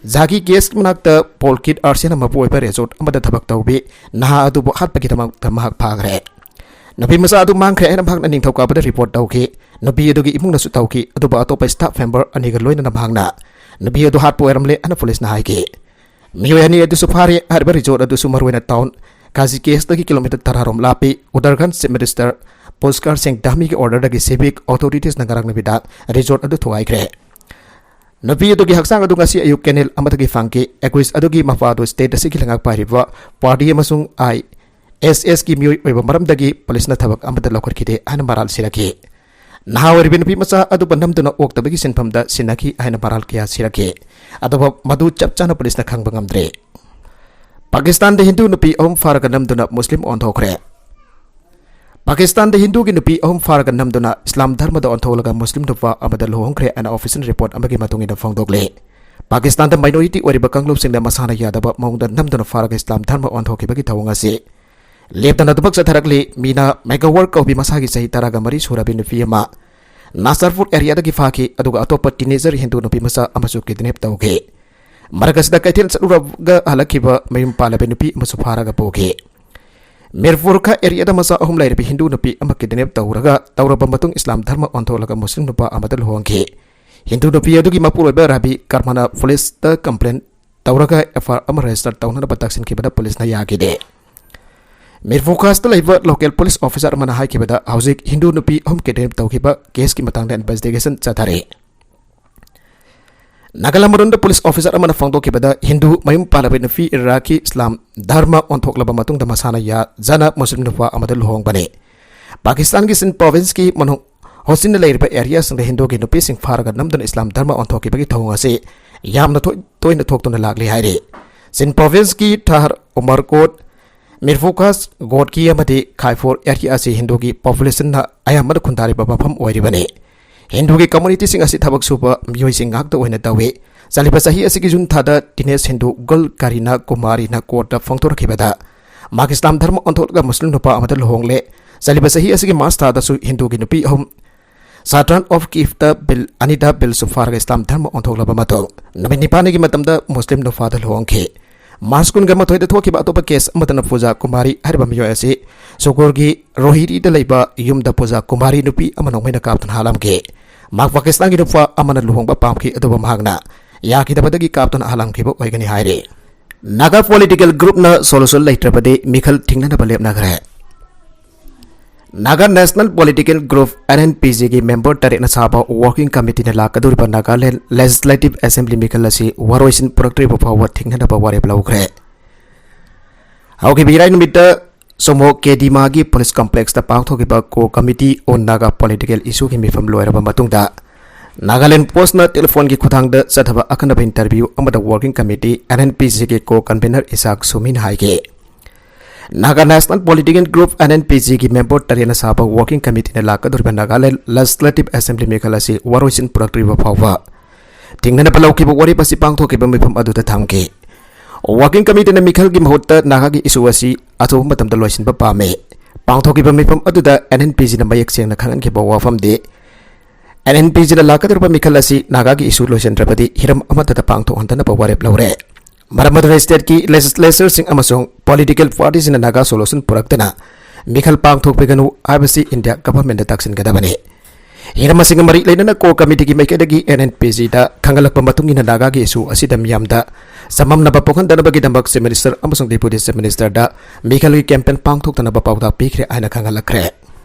ꯖꯥꯒꯤ ꯀꯦꯁꯀꯤ ꯃꯅꯥꯛꯇ ꯄꯣꯜꯀꯤꯠ ꯑꯥꯔꯁꯤꯌꯥꯅ ꯃꯄꯨ ꯑꯣꯏꯕ ꯔꯤꯖꯣꯔꯠ ꯑꯃꯗ ꯊꯕꯛ ꯇꯧꯕꯤ ꯅꯍꯥ ꯑꯗꯨꯕꯨ ꯍꯥꯠꯄꯒꯤꯗꯃꯛꯇ ꯃꯍꯥꯛ ꯐꯥꯈ꯭ꯔꯦ꯫ ꯅꯨꯄꯤ ꯃꯆꯥ ꯑꯗꯨ ꯃꯥꯡꯈ꯭ꯔꯦ ꯍꯥꯏꯅ ꯃꯍꯥꯛꯅ ꯅꯤꯡꯊꯧꯀꯥꯕꯗ ꯔꯤꯄꯣꯔꯠ ꯇꯧꯈꯤ꯫ ꯅꯨꯄꯤ ꯑꯗꯨꯒꯤ ꯏꯃꯨꯡꯅꯁꯨ ꯇꯧꯈꯤ, ꯑꯗꯨꯕꯨ ꯑꯇꯣꯞꯄ ꯁ꯭ꯇꯥꯐ ꯃꯦꯝꯕꯔ ꯑꯅꯤꯒ ꯂꯣꯏꯅꯅ ꯃꯍꯥꯛꯅ ꯅꯨꯄꯤ ꯑꯗꯨ ꯍꯥꯠꯄ ꯑꯣꯏꯔꯝꯂꯦ ꯍꯥꯏꯅ ꯄꯨꯂꯤꯁꯅ ꯍꯥꯏꯈꯤ꯫ ꯃꯤꯑꯣꯏ ꯑꯅꯤ ꯑꯗꯨꯁꯨ ꯐꯥꯔꯦ꯫ ꯍꯥꯏꯔꯤꯕ ꯔꯤꯖꯣꯔꯠ ꯑꯗꯨꯁꯨ ꯃꯔꯨꯑꯣꯏꯅ ꯇꯥꯎꯟ ꯀꯥꯖꯤꯀꯦꯁꯇꯒꯤ ꯀꯤꯂꯣꯃꯤꯇꯔ ꯇꯔꯥꯔꯣꯝ ꯂꯥꯞꯄꯤ꯫ ꯎꯠꯇꯔꯈꯟꯗ ꯆꯤꯐ ꯃꯤꯅꯤꯁꯇꯔ ꯄꯨꯁꯀꯔ ꯁꯤꯡ ꯙꯥꯃꯤꯒꯤ ꯑꯣꯔꯗꯔꯗꯒꯤ ꯁꯤꯚꯤꯛ ꯑꯣꯊꯣꯔꯤꯇꯤꯁꯅ ꯉꯔꯥꯡ ꯅꯨꯃꯤꯗꯥꯡ ꯔꯤꯖꯣꯔꯠ ꯑꯗꯨ ꯊꯨꯒꯥꯏꯈ꯭ꯔꯦ꯫ ꯅꯨꯄꯤ ꯑꯗꯨꯒꯤ ꯍꯛꯆꯥꯡ ꯑꯗꯨ ꯉꯁꯤ ꯑꯌꯨꯛ ꯀꯦꯅꯦꯜ ꯑꯃꯗꯒꯤ ꯐꯪꯈꯤ꯫ ꯑꯦꯀ꯭ꯌꯨꯁ ꯑꯗꯨꯒꯤ ꯃꯄꯥ ꯑꯗꯨ ꯁ꯭ꯇꯦꯠ ꯑꯁꯤꯒꯤ ꯂꯩꯉꯥꯛ ꯄꯥꯏꯔꯤꯕ ꯄꯥꯔꯇꯤ ꯑꯃꯁꯨꯡ ꯑꯥꯏ ꯑꯦꯁ ꯑꯦꯁꯀꯤ ꯃꯤꯑꯣꯏ ꯑꯣꯏꯕ ꯃꯔꯝꯗꯒꯤ ꯄꯨꯂꯤꯁꯅ ꯊꯕꯛ ꯑꯃꯗ ꯂꯧꯈꯠꯈꯤꯗꯦ ꯍꯥꯏꯅ ꯃꯔꯥꯜ ꯁꯤꯔꯛꯈꯤ꯫ ꯅꯍꯥ ꯑꯣꯏꯔꯤꯕ ꯅꯨꯄꯤ ꯃꯆꯥ ꯑꯗꯨꯕꯨ ꯅꯝꯗꯨꯅ ꯑꯣꯛꯇꯕꯒꯤ ꯁꯤꯟꯐꯝꯗ ꯁꯤꯟꯅꯈꯤ ꯍꯥꯏꯅ ꯃꯔꯥꯜ ꯀꯌꯥ ꯁꯤꯔꯛꯈꯤ꯫ ꯑꯗꯨꯕꯨ ꯃꯗꯨ ꯆꯞ ꯆꯥꯅ ꯄꯨꯂꯤꯁꯅ ꯈꯪꯕ ꯉꯝꯗ꯭ꯔꯦ꯫ ꯄꯥꯀꯤꯁꯇꯥꯟꯗ ꯍꯤꯟꯗꯨ ꯅꯨꯄꯤ ꯑꯍꯨꯝ ꯐꯥꯔꯒ ꯅꯝꯗꯨꯅ ꯃꯨꯁꯂꯤꯝ ꯑꯣꯟꯊꯣꯛꯈ꯭ꯔꯦ꯫ ꯄꯥꯀꯤꯁꯇꯥꯟꯗ ꯍꯤꯟꯗꯨꯒꯤ ꯅꯨꯄꯤ ꯑꯍꯨꯝ ꯐꯥꯔꯒ ꯅꯝꯗꯨꯅ ꯏꯁꯂꯥꯝ ꯙꯔꯃꯗ ꯑꯣꯟꯊꯣꯛꯂꯒ ꯃꯨꯁꯂꯤꯝ ꯅꯨꯄꯥ ꯑꯃꯗ ꯂꯨꯍꯣꯡꯈ꯭ꯔꯦ ꯍꯥꯏꯅ ꯑꯣꯐꯤꯁꯤꯌꯦꯜ ꯔꯤꯄꯣꯔꯠ ꯑꯃꯒꯤ ꯃꯇꯨꯡ ꯏꯟꯅ ꯐꯣꯡꯗꯣꯛꯂꯦ꯫ ꯄꯥꯀꯤꯁꯇꯥꯟꯗ ꯃꯥꯏꯅꯣꯔꯤꯇꯤ ꯑꯣꯏꯔꯤꯕ ꯀꯥꯡꯂꯨꯞꯁꯤꯡꯅ ꯃꯁꯥꯅ ꯌꯥꯗꯕ ꯃꯑꯣꯡꯗ ꯅꯝꯗꯨꯅ ꯐꯥꯔꯒ ꯏꯁꯂꯥꯝ ꯙꯔꯃ ꯑꯣꯟꯊꯣꯛꯈꯤꯕꯒꯤ ꯊꯧꯑꯣꯡ ꯑꯁꯤ ꯂꯦꯞꯇꯅ ꯑꯗꯨꯃꯛ ꯆꯠꯊꯔꯛꯂꯤ꯫ ꯃꯤꯅ ꯃꯦꯒꯋꯔ ꯀꯧꯕꯤ ꯃꯁꯥꯒꯤ ꯆꯍꯤ ꯇꯔꯥꯒ ꯃꯔꯤ ꯁꯨꯔꯕꯤ ꯅꯨꯄꯤ ꯑꯃ ꯅꯥꯁꯔꯄꯨꯔ ꯑꯦꯔꯤꯌꯥꯗꯒꯤ ꯐꯥꯈꯤ, ꯑꯗꯨꯒ ꯑꯇꯣꯞꯄ ꯇꯤꯅꯦꯖꯔ ꯍꯤꯟꯗꯨ ꯅꯨꯄꯤ ꯃꯆꯥ ꯑꯃꯁꯨ ꯀꯤꯗꯅꯦꯞ ꯇꯧꯈꯤ꯫ ꯃꯔꯛ ꯑꯁꯤꯗ ꯀꯩꯊꯦꯜ ꯆꯠꯂꯨꯔꯒ ꯍꯜꯂꯛꯈꯤꯕ ꯃꯌꯨꯝ ꯄꯥꯜꯂꯕ ꯅꯨꯄꯤ ꯑꯃꯁꯨ ꯐꯥꯔꯒ ꯄꯨꯈꯤ꯫ ꯃꯤꯔꯐꯨꯔꯈꯥ ꯑꯦꯔꯤꯌꯥꯗ ꯃꯆꯥ ꯑꯍꯨꯝ ꯂꯩꯔꯕꯤ ꯍꯤꯟꯗꯨ ꯅꯨꯄꯤ ꯑꯃ ꯀꯤꯗꯅꯦꯞ ꯇꯧꯔꯒ ꯇꯧꯔꯕ ꯃꯇꯨꯡ ꯏꯁꯂꯥꯝ ꯙꯔꯃ ꯑꯣꯟꯊꯣꯛꯂꯒ ꯃꯨꯁꯂꯤꯝ ꯅꯨꯄꯥ ꯑꯃꯗ ꯂꯨꯍꯣꯡꯈꯤ꯫ ꯍꯤꯟꯗꯨ ꯅꯨꯄꯤ ꯑꯗꯨꯒꯤ ꯃꯄꯨꯔꯣꯏꯕ ꯔꯥꯕꯤ ꯀꯔꯃꯅ ꯄꯨꯂꯤꯁꯇ ꯀꯝꯄ꯭ꯂꯦꯟ ꯇꯧꯔꯒ ꯑꯦꯐ ꯑꯥꯏ ꯑꯥꯔ ꯑꯃ ꯔꯦꯖꯤꯁꯇꯔ ꯇꯧꯅꯅꯕ ꯇꯛꯁꯤꯟꯈꯤꯕꯗ ꯄꯨꯂꯤꯁꯅ ꯌꯥꯈꯤꯗꯦ꯫ ꯃꯤꯔꯐꯨꯈꯥꯁꯇ ꯂꯩꯕ ꯂꯣꯀꯦꯜ ꯄꯨꯂꯤꯁ ꯑꯣꯐꯤꯁꯥꯔ ꯑꯃꯅ ꯍꯥꯏꯈꯤꯕꯗ ꯍꯧꯖꯤꯛ ꯍꯤꯟꯗꯨ ꯅꯨꯄꯤ ꯑꯍꯨꯝ ꯀꯤꯗꯅꯦꯞ ꯇꯧꯈꯤꯕ ꯀꯦꯁꯀꯤ ꯃꯇꯥꯡꯗ ꯏꯟꯚꯦꯁꯇꯤꯒꯦꯁꯟ ꯆꯠꯊꯔꯤ꯫ ꯅꯥꯒꯥꯂꯥꯟꯗ ꯄꯨꯂꯤꯁ ꯑꯣꯐꯤꯁꯥꯔ ꯑꯃꯅ ꯐꯣꯡꯗꯣꯛꯈꯤꯕꯗ ꯍꯤꯟꯗꯨ ꯃꯌꯨꯝ ꯄꯥꯜꯂꯕ ꯅꯨꯄꯤ ꯏꯔꯥꯛꯀꯤ ꯏꯁꯂꯥꯝ ꯙꯔꯃ ꯑꯣꯟꯊꯣꯛꯂꯕ ꯃꯇꯨꯡꯗ ꯃꯁꯥꯅ ꯌꯥꯖꯅ ꯃꯨꯁꯂꯤꯝ ꯅꯨꯄꯥ ꯑꯃꯗ ꯂꯨꯍꯣꯡꯕꯅꯤ꯫ ꯄꯥꯀꯤꯁꯇꯥꯟꯒꯤ ꯁꯤꯟ ꯄ꯭ꯔꯣꯚꯤꯟꯁꯀꯤ ꯃꯅꯨꯡ ꯍꯣꯁꯤꯟꯅ ꯂꯩꯔꯤꯕ ꯑꯦꯔꯤꯌꯥꯁꯤꯡꯗ ꯍꯤꯟꯗꯨꯒꯤ ꯅꯨꯄꯤꯁꯤꯡ ꯐꯥꯔꯒ ꯅꯝꯗꯨꯅ ꯏꯁꯂꯥꯝ ꯙꯔꯃ ꯑꯣꯟꯊꯣꯛꯈꯤꯕꯒꯤ ꯊꯧꯑꯣꯡ ꯑꯁꯤ ꯌꯥꯝꯅ ꯇꯣꯏ-, ꯇꯣꯏꯅ ꯊꯣꯛꯇꯨꯅ ꯂꯥꯛꯂꯤ ꯍꯥꯏꯔꯤ꯫ ꯁꯤꯟ ꯄ꯭ꯔꯣꯚꯤꯟꯁꯀꯤ ꯊꯥꯔ, ꯎꯃꯔꯀꯣꯠ, ꯃꯤꯔꯐꯨꯈꯥꯁ, ꯒꯣꯠꯀꯤ ꯑꯃꯗꯤ ꯈꯥꯏꯐꯣꯔ ꯑꯦꯔꯤꯌꯥ ꯑꯁꯤ ꯍꯤꯟꯗꯨꯒꯤ ꯄꯣꯄꯨꯂꯦꯁꯟꯅ ꯑꯌꯥꯝꯕꯅ ꯈꯨꯟꯗꯥꯔꯤꯕ ꯃꯐꯝ ꯑꯣꯏꯔꯤꯕꯅꯤ꯫ ꯍꯤꯟꯗꯨꯒꯤ ꯀꯝꯃꯨꯅꯤꯇꯤꯁꯤꯡ ꯑꯁꯤ ꯊꯕꯛ ꯁꯨꯕ ꯃꯤꯑꯣꯏꯁꯤꯡ ꯉꯥꯛꯇ ꯑꯣꯏꯅ ꯇꯧꯏ꯫ ꯆꯠꯂꯤꯕ ꯆꯍꯤ ꯑꯁꯤꯒꯤ ꯖꯨꯟ ꯊꯥꯗ ꯇꯤꯅꯦꯖ ꯍꯤꯟꯗꯨ ꯒꯔꯜ ꯀꯔꯤꯅꯥ ꯀꯨꯃꯥꯔꯤꯅ ꯀꯣꯔꯠꯇ ꯐꯣꯡꯗꯣꯔꯛꯈꯤꯕꯗ ꯃꯍꯥꯛ ꯏꯁꯂꯥꯝ ꯙꯔꯃ ꯑꯣꯟꯊꯣꯛꯂꯒ ꯃꯨꯁꯂꯤꯝ ꯅꯨꯄꯥ ꯑꯃꯗ ꯂꯨꯍꯣꯡꯂꯦ꯫ ꯆꯠꯂꯤꯕ ꯆꯍꯤ ꯑꯁꯤꯒꯤ ꯃꯥꯔꯆ ꯊꯥꯗꯁꯨ ꯍꯤꯟꯗꯨꯒꯤ ꯅꯨꯄꯤ ꯑꯍꯨꯝ ꯁꯥꯇ꯭ꯔꯥꯟ ꯑꯣꯐ ꯀꯤꯐꯇ ꯕꯤꯜ ꯑꯅꯤꯗ ꯕꯤꯜꯁꯨ ꯐꯥꯔꯒ ꯏꯁꯂꯥꯝ ꯙꯔꯃ ꯑꯣꯟꯊꯣꯛꯂꯕ ꯃꯇꯨꯡ ꯅꯨꯃꯤꯠ ꯅꯤꯄꯥꯟꯒꯤ ꯃꯇꯝꯗ ꯃꯨꯁꯂꯤꯝ ꯅꯨꯄꯥꯗ ꯂꯨꯍꯣꯡꯈꯤ꯫ ꯃꯥꯔꯆ ꯀꯨꯟꯒ ꯃꯥꯊꯣꯏꯗ ꯊꯣꯛꯈꯤꯕ ꯑꯇꯣꯞꯄ ꯀꯦꯁ ꯑꯃꯗꯅ ꯄꯨꯖꯥ ꯀꯨꯃꯥꯔꯤ ꯍꯥꯏꯔꯤꯕ ꯃꯤꯑꯣꯏ ꯑꯁꯤ ꯁꯨꯒꯨꯔꯒꯤ ꯔꯣꯍꯤꯔꯤꯗ ꯂꯩꯕ ꯌꯨꯝꯗ ꯄꯨꯖꯥ ꯀꯨꯃꯥꯔꯤ ꯅꯨꯄꯤ ꯑꯃ ꯅꯣꯡꯃꯩꯅ ꯀꯥꯞꯇꯨꯅ ꯍꯥꯠꯂꯝꯈꯤ꯫ ꯃꯍꯥꯛ ꯄꯥꯀꯤꯁꯇꯥꯟꯒꯤ ꯅꯨꯄꯥ ꯑꯃꯅ ꯂꯨꯍꯣꯡꯕ ꯄꯥꯝꯈꯤ, ꯑꯗꯨꯕꯨ ꯃꯍꯥꯛꯅ ꯌꯥꯈꯤꯗꯕꯗꯒꯤ ꯀꯥꯞꯇꯨꯅ ꯍꯥꯠꯂꯝꯈꯤꯕ ꯑꯣꯏꯒꯅꯤ ꯍꯥꯏꯔꯤ꯫ ꯅꯥꯒꯥ ꯄꯣꯂꯤꯇꯤꯀꯦꯜ ꯒ꯭ꯔꯨꯞꯅ ꯁꯣꯂꯨꯁꯟ ꯂꯩꯇ꯭ꯔꯕꯗꯤ ꯃꯤꯈꯜ ꯊꯤꯡꯅꯅꯕ ꯂꯦꯞꯅꯈ꯭ꯔꯦ꯫ Naga national political group, N N P ꯖꯤꯒꯤ ꯃꯦꯝꯕꯔ ꯇꯔꯦꯠꯅ ꯁꯥꯕ ꯋꯥꯔꯀꯤꯡ ꯀꯃꯤꯇꯤꯅ ꯂꯥꯛꯀꯗꯧꯔꯤꯕ ꯅꯥꯒꯥꯂꯦꯟ ꯂꯦꯖꯤꯁꯂꯦꯇꯤꯚ ꯑꯦꯁꯦꯝꯕ꯭ꯂꯤ ꯃꯤꯈꯜ ꯑꯁꯤ ꯋꯥꯔꯣꯏꯁꯤꯟ ꯄꯨꯔꯛꯇ꯭ꯔꯤꯕ ꯐꯥꯎꯕ ꯊꯤꯡꯅꯅꯕ ꯋꯥꯔꯦꯞ ꯂꯧꯈ꯭ꯔꯦ꯫ ꯍꯧꯈꯤꯕ ꯏꯔꯥꯏ ꯅꯨꯃꯤꯠꯇ ꯁꯣꯃꯣ ꯀꯦꯗꯤꯃꯥꯒꯤ ꯄꯨꯂꯤꯁ ꯀꯝꯄ꯭ꯂꯦꯛꯁꯇ ꯄꯥꯡꯊꯣꯛꯈꯤꯕ ꯀꯣ ꯀꯃꯤꯇꯤ ꯑꯣꯟ ꯅꯥꯒꯥ ꯄꯣꯂꯤꯇꯤꯀꯦꯜ ꯏꯁꯨꯒꯤ ꯃꯤꯐꯝ ꯂꯣꯏꯔꯕ ꯃꯇꯨꯡꯗ ꯅꯥꯒꯥꯂꯦꯟ ꯄꯣꯁ꯭ꯠꯅ ꯇꯦꯂꯤꯐꯣꯟꯒꯤ ꯈꯨꯠꯊꯥꯡꯗ ꯆꯠꯊꯕ ꯑꯈꯟꯅꯕ ꯏꯟꯇꯔꯚ꯭ꯌꯨ ꯑꯃꯗ working committee, N N P ꯖꯤꯒꯤ ꯀꯣ ꯀꯟꯚꯦꯅꯔ ꯏꯁꯥꯛ ꯁꯨꯃꯤꯅ ꯍꯥꯏꯈꯤ, Naga national political group, N N P ꯖꯤꯒꯤ ꯃꯦꯝꯕꯔ ꯇꯔꯦꯠꯅ ꯁꯥꯕ ꯋꯥꯔꯀꯤꯡ ꯀꯃꯤꯇꯤꯅ ꯂꯥꯛꯀꯗꯧꯔꯤꯕ ꯅꯥꯒꯥꯂꯦꯟ ꯂꯦꯖꯤꯁꯂꯦꯇꯤꯚ ꯑꯦꯁꯦꯝꯕ꯭ꯂꯤ ꯃꯤꯈꯜ ꯑꯁꯤ ꯋꯥꯔꯣꯏꯁꯤꯟ ꯄꯨꯔꯛꯇ꯭ꯔꯤꯕ ꯐꯥꯎꯕ ꯊꯤꯡꯅꯅꯕ ꯂꯧꯈꯤꯕ ꯋꯥꯔꯦꯞ ꯑꯁꯤ ꯄꯥꯡꯊꯣꯛꯈꯤꯕ ꯃꯤꯐꯝ ꯑꯗꯨꯗ ꯊꯝꯈꯤ꯫ ꯋꯥꯔꯀꯤꯡ ꯀꯃꯤꯇꯤꯅ ꯃꯤꯈꯜꯒꯤ ꯃꯍꯨꯠꯇ ꯅꯥꯒꯥꯒꯤ ꯏꯁꯨ ꯑꯁꯤ ꯑꯊꯨꯕ ꯃꯇꯝꯗ ꯂꯣꯏꯁꯤꯟꯕ ꯄꯥꯝꯃꯤ꯫ ꯄꯥꯡꯊꯣꯛꯈꯤꯕ ꯃꯤꯐꯝ ꯑꯗꯨꯗ ꯑꯦꯟ ꯑꯦꯟ ꯄꯤ ꯖꯤꯅ ꯃꯌꯦꯛ ꯁꯦꯡꯅ ꯈꯪꯍꯟꯈꯤꯕ ꯋꯥꯐꯝꯗꯤ, ꯑꯦꯟ ꯑꯦꯟ ꯄꯤ ꯖꯤꯅ ꯂꯥꯛꯀꯗꯧꯔꯤꯕ ꯃꯤꯈꯜ ꯑꯁꯤ ꯅꯥꯒꯥꯒꯤ ꯏꯁꯨ ꯂꯣꯏꯁꯤꯟꯗ꯭ꯔꯕꯗꯤ ꯍꯤꯔꯝ ꯑꯃꯠꯇꯗ ꯄꯥꯡꯊꯣꯛꯍꯟꯗꯅꯕ ꯋꯥꯔꯦꯞ ꯂꯧꯔꯦ꯫ ꯃꯔꯝ ꯑꯗꯨꯅ ꯁ꯭ꯇꯦꯠꯀꯤ ꯂꯦꯖꯤꯁꯂꯦꯆꯔꯁꯤꯡ ꯑꯃꯁꯨꯡ ꯄꯣꯂꯤꯇꯤꯀꯦꯜ ꯄꯥꯔꯇꯤꯁꯤꯡꯅ ꯅꯥꯒꯥ ꯁꯣꯂꯨꯁꯟ ꯄꯨꯔꯛꯇꯅ ꯃꯤꯈꯜ ꯄꯥꯡꯊꯣꯛꯄꯤꯒꯅꯨ ꯍꯥꯏꯕꯁꯤ ꯏꯟꯗꯤꯌꯥ ꯒꯚꯔꯟꯃꯦꯟꯠꯇ ꯇꯥꯛꯁꯤꯟꯒꯗꯕꯅꯤ꯫ ꯍꯤꯔꯝ ꯑꯁꯤꯒ ꯃꯔꯤ ꯂꯩꯅꯅ ꯀꯣꯔ ꯀꯃꯤꯇꯤꯒꯤ ꯃꯥꯏꯀꯩꯗꯒꯤ ꯑꯦꯟ ꯑꯦꯟ ꯄꯤ ꯖꯤꯗ ꯈꯪꯍꯜꯂꯛꯄ ꯃꯇꯨꯡ ꯏꯟꯅ ꯅꯥꯒꯥꯒꯤ ꯏꯁꯨ ꯑꯁꯤꯗ ꯃꯤꯌꯥꯝꯗ ꯆꯃꯝꯅꯕ ꯄꯣꯛꯍꯟꯗꯅꯕꯒꯤꯗꯃꯛ ꯆꯤꯐ ꯃꯤꯅꯤꯁꯇꯔ ꯑꯃꯁꯨꯡ ꯗꯦꯄꯨꯇꯤ ꯆꯤꯐ ꯃꯤꯅꯤꯁꯇꯔꯗ ꯃꯤꯈꯜꯒꯤ ꯀꯦꯝꯄꯦꯟ ꯄꯥꯡꯊꯣꯛꯇꯅꯕ ꯄꯥꯎꯇꯥꯛ ꯄꯤꯈ꯭ꯔꯦ ꯍꯥꯏꯅ ꯈꯪꯍꯜꯂꯛꯈ꯭ꯔꯦ꯫